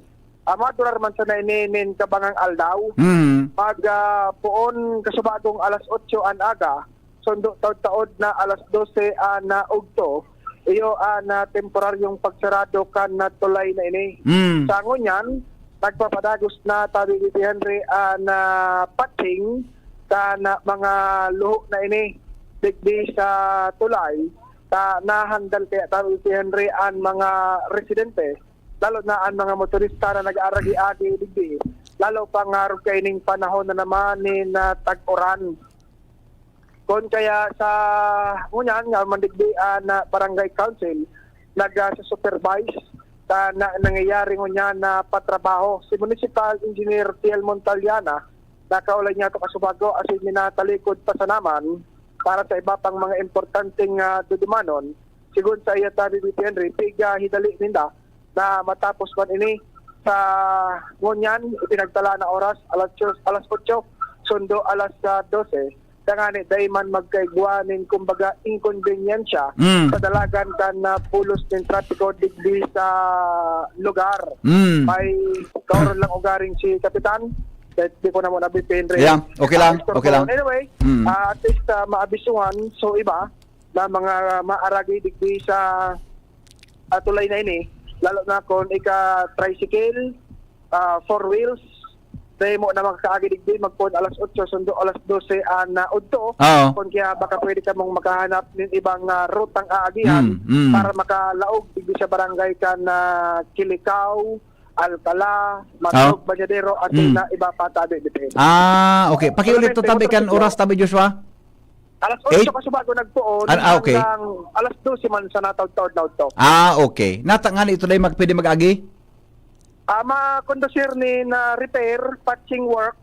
ah, madurar man sana ini nin kabangang aldaw. Mhm. Mag, ah, poon kasubagong alas otso an aga, sundo taod-taod na alas dose an, ah, udto, iyo an, ah, temporaryong pagsarado kan, ah, tulay na ini. Mm. Sa ngunyan, nagpapadagos na, sabi ni Henry, an, ah, patching kan, ah, mga luho na ini digdi sa tulay. Ta, nahandal kaya, sabi ni Henry, an mga residente, lalo na an mga motorista na nag-aaragi-agi digdi, lalo pa nga arog kaining panahon na naman nin, ah, tag-uran. Kun kaya sa ngunyan nga mandigdi an, ah, barangay council, nag, ah, supervise ta na nangyayari ngunyan na patrabaho si Municipal Engineer Fiel Montaliana, nakaulay niya to kasubago asin minatalikod pa sa naman para sa iba pang mga importanteng, ah, dudumanon. Sigon sa iya, sabi ni Henry, piga hidali ninda na matapos man ini sa ngunyan, ipinagtala na oras, alas otso, alas otso, sundo alas, ah, dose. Tangani, dai man magkaigwa nin, kumbaga, inkonbenyansya Mm. sa dalagan kan, ah, pulos nin trapiko digdi sa lugar. Mm. May kaoron lang ugaring si Kapitan. Kahit di ko na muna bipinre. Yeah, okay lang, Ah, okay lang. Anyway, Mm. ah, at least, ah, maabisuhan. So, iba, na mga maaragi digdi sa, ah, tulay na ini, lalo na kun ika tricycle, ah, four wheels, dai mo na makakaagi digdi, magpoon alas otso, sundo alas dose an, ah, udto. Oo. Kun kaya baka pwede kamong makahanap nin ibang, ah, rutang aagihan Mm, mm. para makalaog digdi sa barangay kan, ah, Kilikao, Alcala, Matog, Oo. Bañadero, asin Mm. na iba pa, tabi, depende. Ah, okay. Pakiulit to, Solamente tabi, kan motorsiklo. Oras, tabi, Joshua? Alas otso Eight? Kasubago nagpoon, An-, ah, okay. hanggang alas dose man sa nataod-taod na udto. Ah, okay. Nata nga nito dai mag-, pwede mag-agi? Ah, makondusir ni na repair, patching work,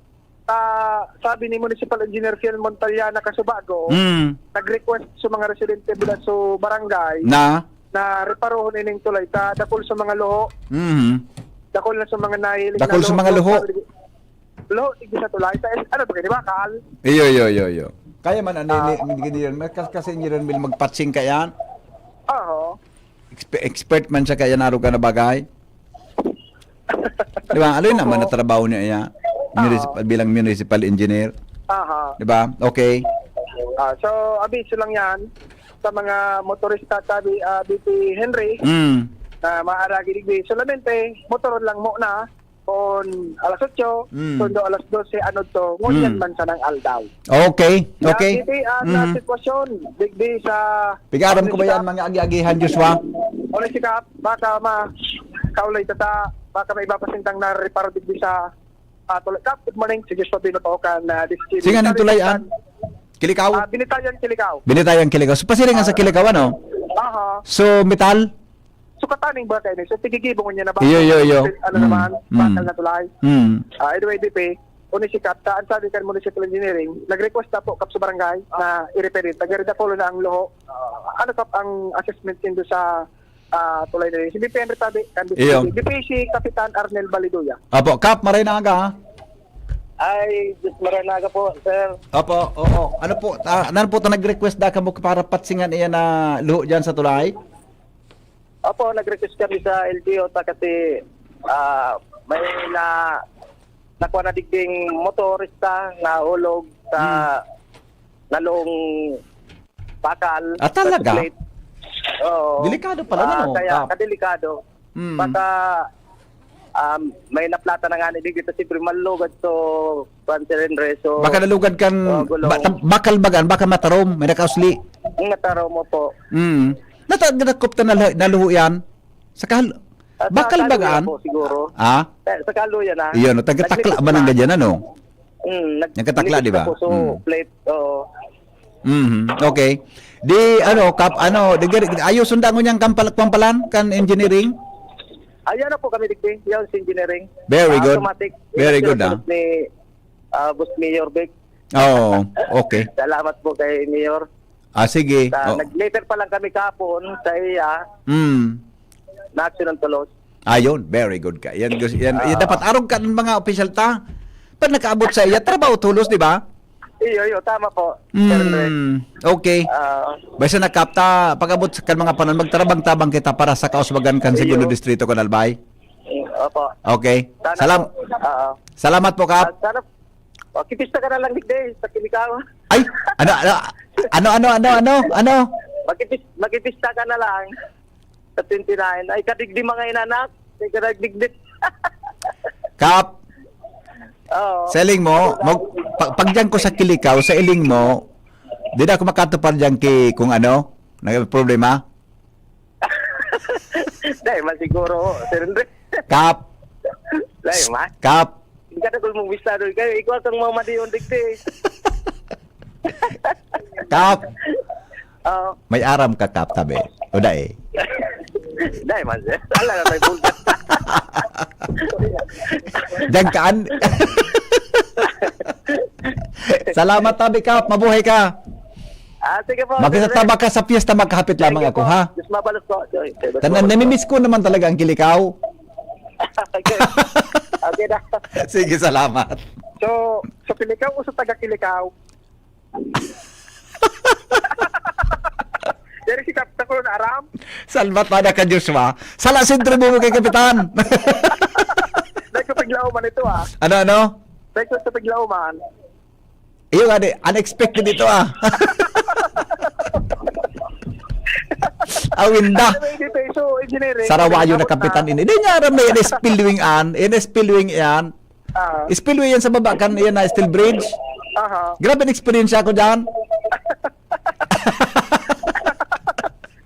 ah, sabi ni Municipal Engineer Fiel Montaliana Kasubago, Mm. nag-request sa mga residente mula sa barangay Na? na reparohon ining tulay ta dakul sa mga luho. Mhm. Dakul na sa mga nahiling Dakul na sa mga luho. Luho, digdi sa tulay. Ta, ano ba, di ba, Kal? Iyo, iyo, iyo, iyo. Kaya man, ano, Ah. ni, ni, ni, ni, kas-, kasi ni Ronmil magpatsing ka yan? Oo. Expe-, expert man siya kaya naro ka na bagay. Di ba? Ano yun naman Oo. na trabaho niya, iya? Oo. Municipal, bilang municipal engineer? Aha. Di ba? Okay. Ah, so, abiso lang yan sa mga motorista, sabi, ah, B P Henry, Mm. na maaragi digdi. Solamente, motoron lang muna. Kun alas otso, Mm. sundo alas dose, ano to, ngunyan Mm. man sanang aldaw. Okay, Yan, okay. Titi, ang, ah, Mhm. sitwasyon, digdi sa Pigaram ko ba yan, mga agi-agihan, Joshua? Uli si Kap, baka ma-, kaulay tata, baka may iba pa sintang nareparo digdi sa Ah, tulay. Kap, good morning. Si Joshua Bino po kan, ah, D C G B. Singa ning tulay-an? Kilikaw? Ah, Binitayan, Kilikaw. Binitayan, Kilikaw. So, pasiring nga sa Kilikaw, ano? Aha. So, metal? So, kataning ba kayo? So, tigigibong niya na ba? Iyo, iyo, iyo. Ano Mm. naman? Mm. Bakal na tulay. Mm. Ah, anyway, D P, uni si Kap, ta, ang sabi kan Municipal Engineering, nag-request na po, Kap, sa barangay na i-repair ito. Gari na po na ang luho. Ah, ano, Kap, ang assessment nindo sa, ah, tulay na yun? Si B P N Retabi, kan Iyo. D P C, Kapitan Arnel Baliduya. Apo, Kap, maray na aga, ha? Ay, Diyos, maray na aga po, sir. Opo, oo. Ano po, ah, ano po ta nag-request da kamo para patsingan iyan na luho diyan sa tulay? Opo, nag-request kami sa L G U ta kasi, ah, may na, nakuha na digding motorista, nahulog sa Hmm. nalong bakal. Ah, talaga? Sa plate. Oo. Delikado pala, Ah, no? Kaya, Kap? kadelikado. Hmm. Baka, um, may naplata na nga ni dito si Primal Lugad, so, Juan Sir Andres, so, Baka nalugad kan Oh, gulong. ba-, tam-, bakal bagan, baka matarom, may nakausli. Ang natarom mo po. Hmm. Nata-, nadakop ta na, naluho yan? Sa kahal-, Ah, sa bakal kaluya bagaan? po, siguro. Ah? Eh, sa kaluya na. Iyon, no, taga-takla Nagmitis man ang na. ganyan, ano? Mm, nag-, Nagkatakla, nipis di ba? na po, so, Mm. plate, oo. Mhm, okay. Di, ano, kap-, ano, di, di, ayos sunda ngunyan kan pal-, pampalan, kan engineering? Ayan na po kami, digdi. Yan, sa engineering. Very Ah, good. automatic. Very Yan, good, ah. sunod ni, ah, Boss Mayor Vic. Oo, okay. Salamat po kay Mayor. Ah, sige. Sa, Oh. nag-letter pa lang kami kapon sa iya, Mm. na action ng tulos. Ayun, very good ka. Yan, gus-, yan, yan Ah. dapat arog ka ng mga opisyal ta. Pag nakaabot sa iya, trabaho tulos, di ba? Iyo, iyo, tama po, Sir Andre. Mm, okay. Ah. Basta nakapta, pag-abot sa kan mga panon, magtarabang-tabang kita para sa kauswagan kan Iyo. Segundo Distrito, kan Albay. Opo. Okay. Sana Salam-, po. Oo. salamat po, Kap. Ah, sana, oh, kipista ka na lang, digdi, sa Kilikao. Ay! Ano, ano, ano, ano, ano, ano? Magkipis-, magkipista ka na lang sa twenty-nine. Ay, kadigdi mga inanak. Ay, kadigdi. Kap, Oo. sa iling mo, mag-, pa-, pagdiyan ko sa Kilikao, sa iling mo, di na ako makatupad diyan ki, kung ano, naging problema? Dai man siguro, Sir Andre. Kap. Dai man. Kap. Hindi ka na kung mong bistado. Kaya ikaw ang mga madiyon, digdi. Kap. Oo. May aram ka, Kap, tabi. O dai. Dai man, sir. Ala na may bulgat. Diyan kaan. Salamat, tabi, Kap. Mabuhay ka. Ah, sige po, Makita sige. ta baka sa piyesta, magkahapit Thank lamang you ako, po. ha? Diyos mabalos po. Okay, Tanan, po. namimiss ko naman talaga ang Kilikao. Okay. Okay na. Sige, salamat. So, sa Kilikao o sa taga Kilikao? Diri si Kap-, Kap-, na aram? Salvat na ka, Joshua. Sala sentro mo kay Kapitan. Dahil ko piglaw man ito, ah. Ano, ano? Dahil ko sa piglaw man. Iyo nga, di, unexpected ito, ah. Awinda. Anyway, dito, so, engineering, Sarawayo na engineering, kapitan ah. ini. Di niya aram na yan, spillwing an. Yan, spillwing yan. Ah. Spillway yan sa baba, kan yan na steel bridge. Aha. Grabe ang experience ako dyan.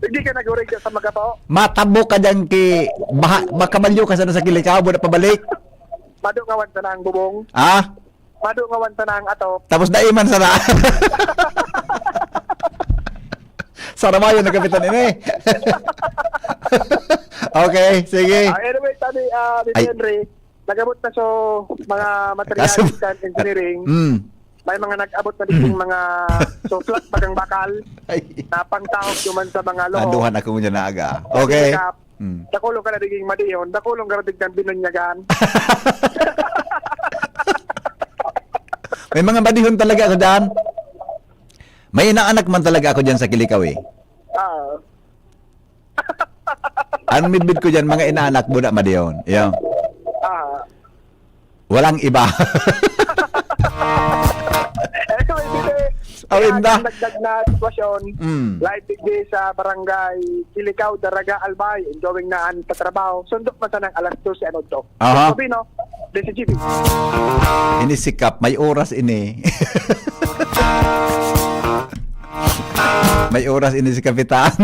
Hindi ka nag-urig sa Magapo? Matabok ka dyan ki, baha, makabalyo ka sana sa Kilikao, muna pabalik. Mado nga wan sana ang bubong. Ah? Mado nga wan sana ang atop. Tapos daiman sana. Sarawayo na kapitan ini. Okay, sige. Ah, anyway, sabi, ah, Mister Ay. Henry, nagabot na so mga materials Kaso, kan engineering. Mm. May mga nag-abot na ding mga so flat bagang bakal Ay. na pangtahok duman sa mga loob. Aduhan ako ngunyan na aga. Okay. Kasi naka-, Mm. dakulong ka na diging madiyon, dakulong ka na diging binunyagan. May mga madihon talaga ako dyan. May inaanak man talaga ako dyan sa Kilikao, eh. Ah. Ang midbid ko dyan, mga inaanak, buda madiyon. Iyo. Ah. Walang iba. Anyway, sige. Awin Kaya na. ang dagdag na sitwasyon, Mm. live digdi sa barangay Kilikao, Daraga, Albay, ongoing na ang patrabaho. Sundok man sanang alas dose ano to. Aha. Sabi, no? D C G B. Ini si Kap, may oras ini. May oras ini si Kapitan.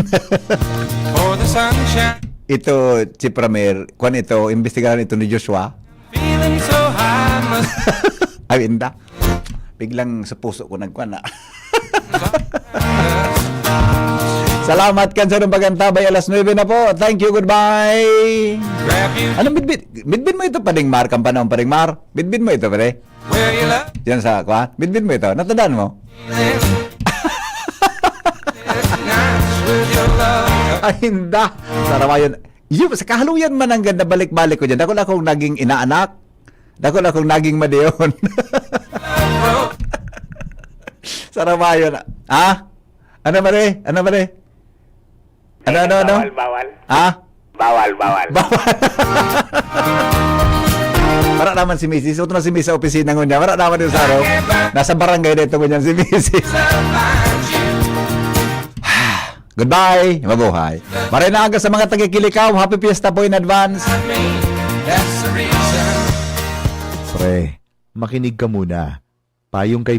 For the sunshine. Ito, si Pramer, kwan ito, imbestigahan ito ni Joshua. Feeling so high, Ay, inda. Biglang sa puso ko nagkuha na. Salamat kan sa inyong pag-antabay. Alas nuebe na po. Thank you, goodbye. Ano, midbid? Midbid mo ito, Pading Mar? Kan panahon, Pading Mar? Midbid mo ito, pare? Yan sa, kwa? Midbid mo ito? Natandaan mo? Ay, inda. Sarawayon. Yung, sa kahaluyan man ang ganda, balik-balik ko dyan. Dako na akong naging inaanak. Dako na akong naging madiyon. Sarawayon. Ha? Ano, pare? Ano, pare? Ano, ano, ano? Bawal, bawal. Ha? Bawal, bawal. Bawal. Wala naman si misis. Ito na si misis sa opisina ngunyan. Wala naman yung saro. Nasa barangay na ito ngunyan si misis. Goodbye. Mabuhay. Maray na aga sa mga tagikilikaw. Happy Fiesta po in advance. Pre, makinig ka muna. Payong kay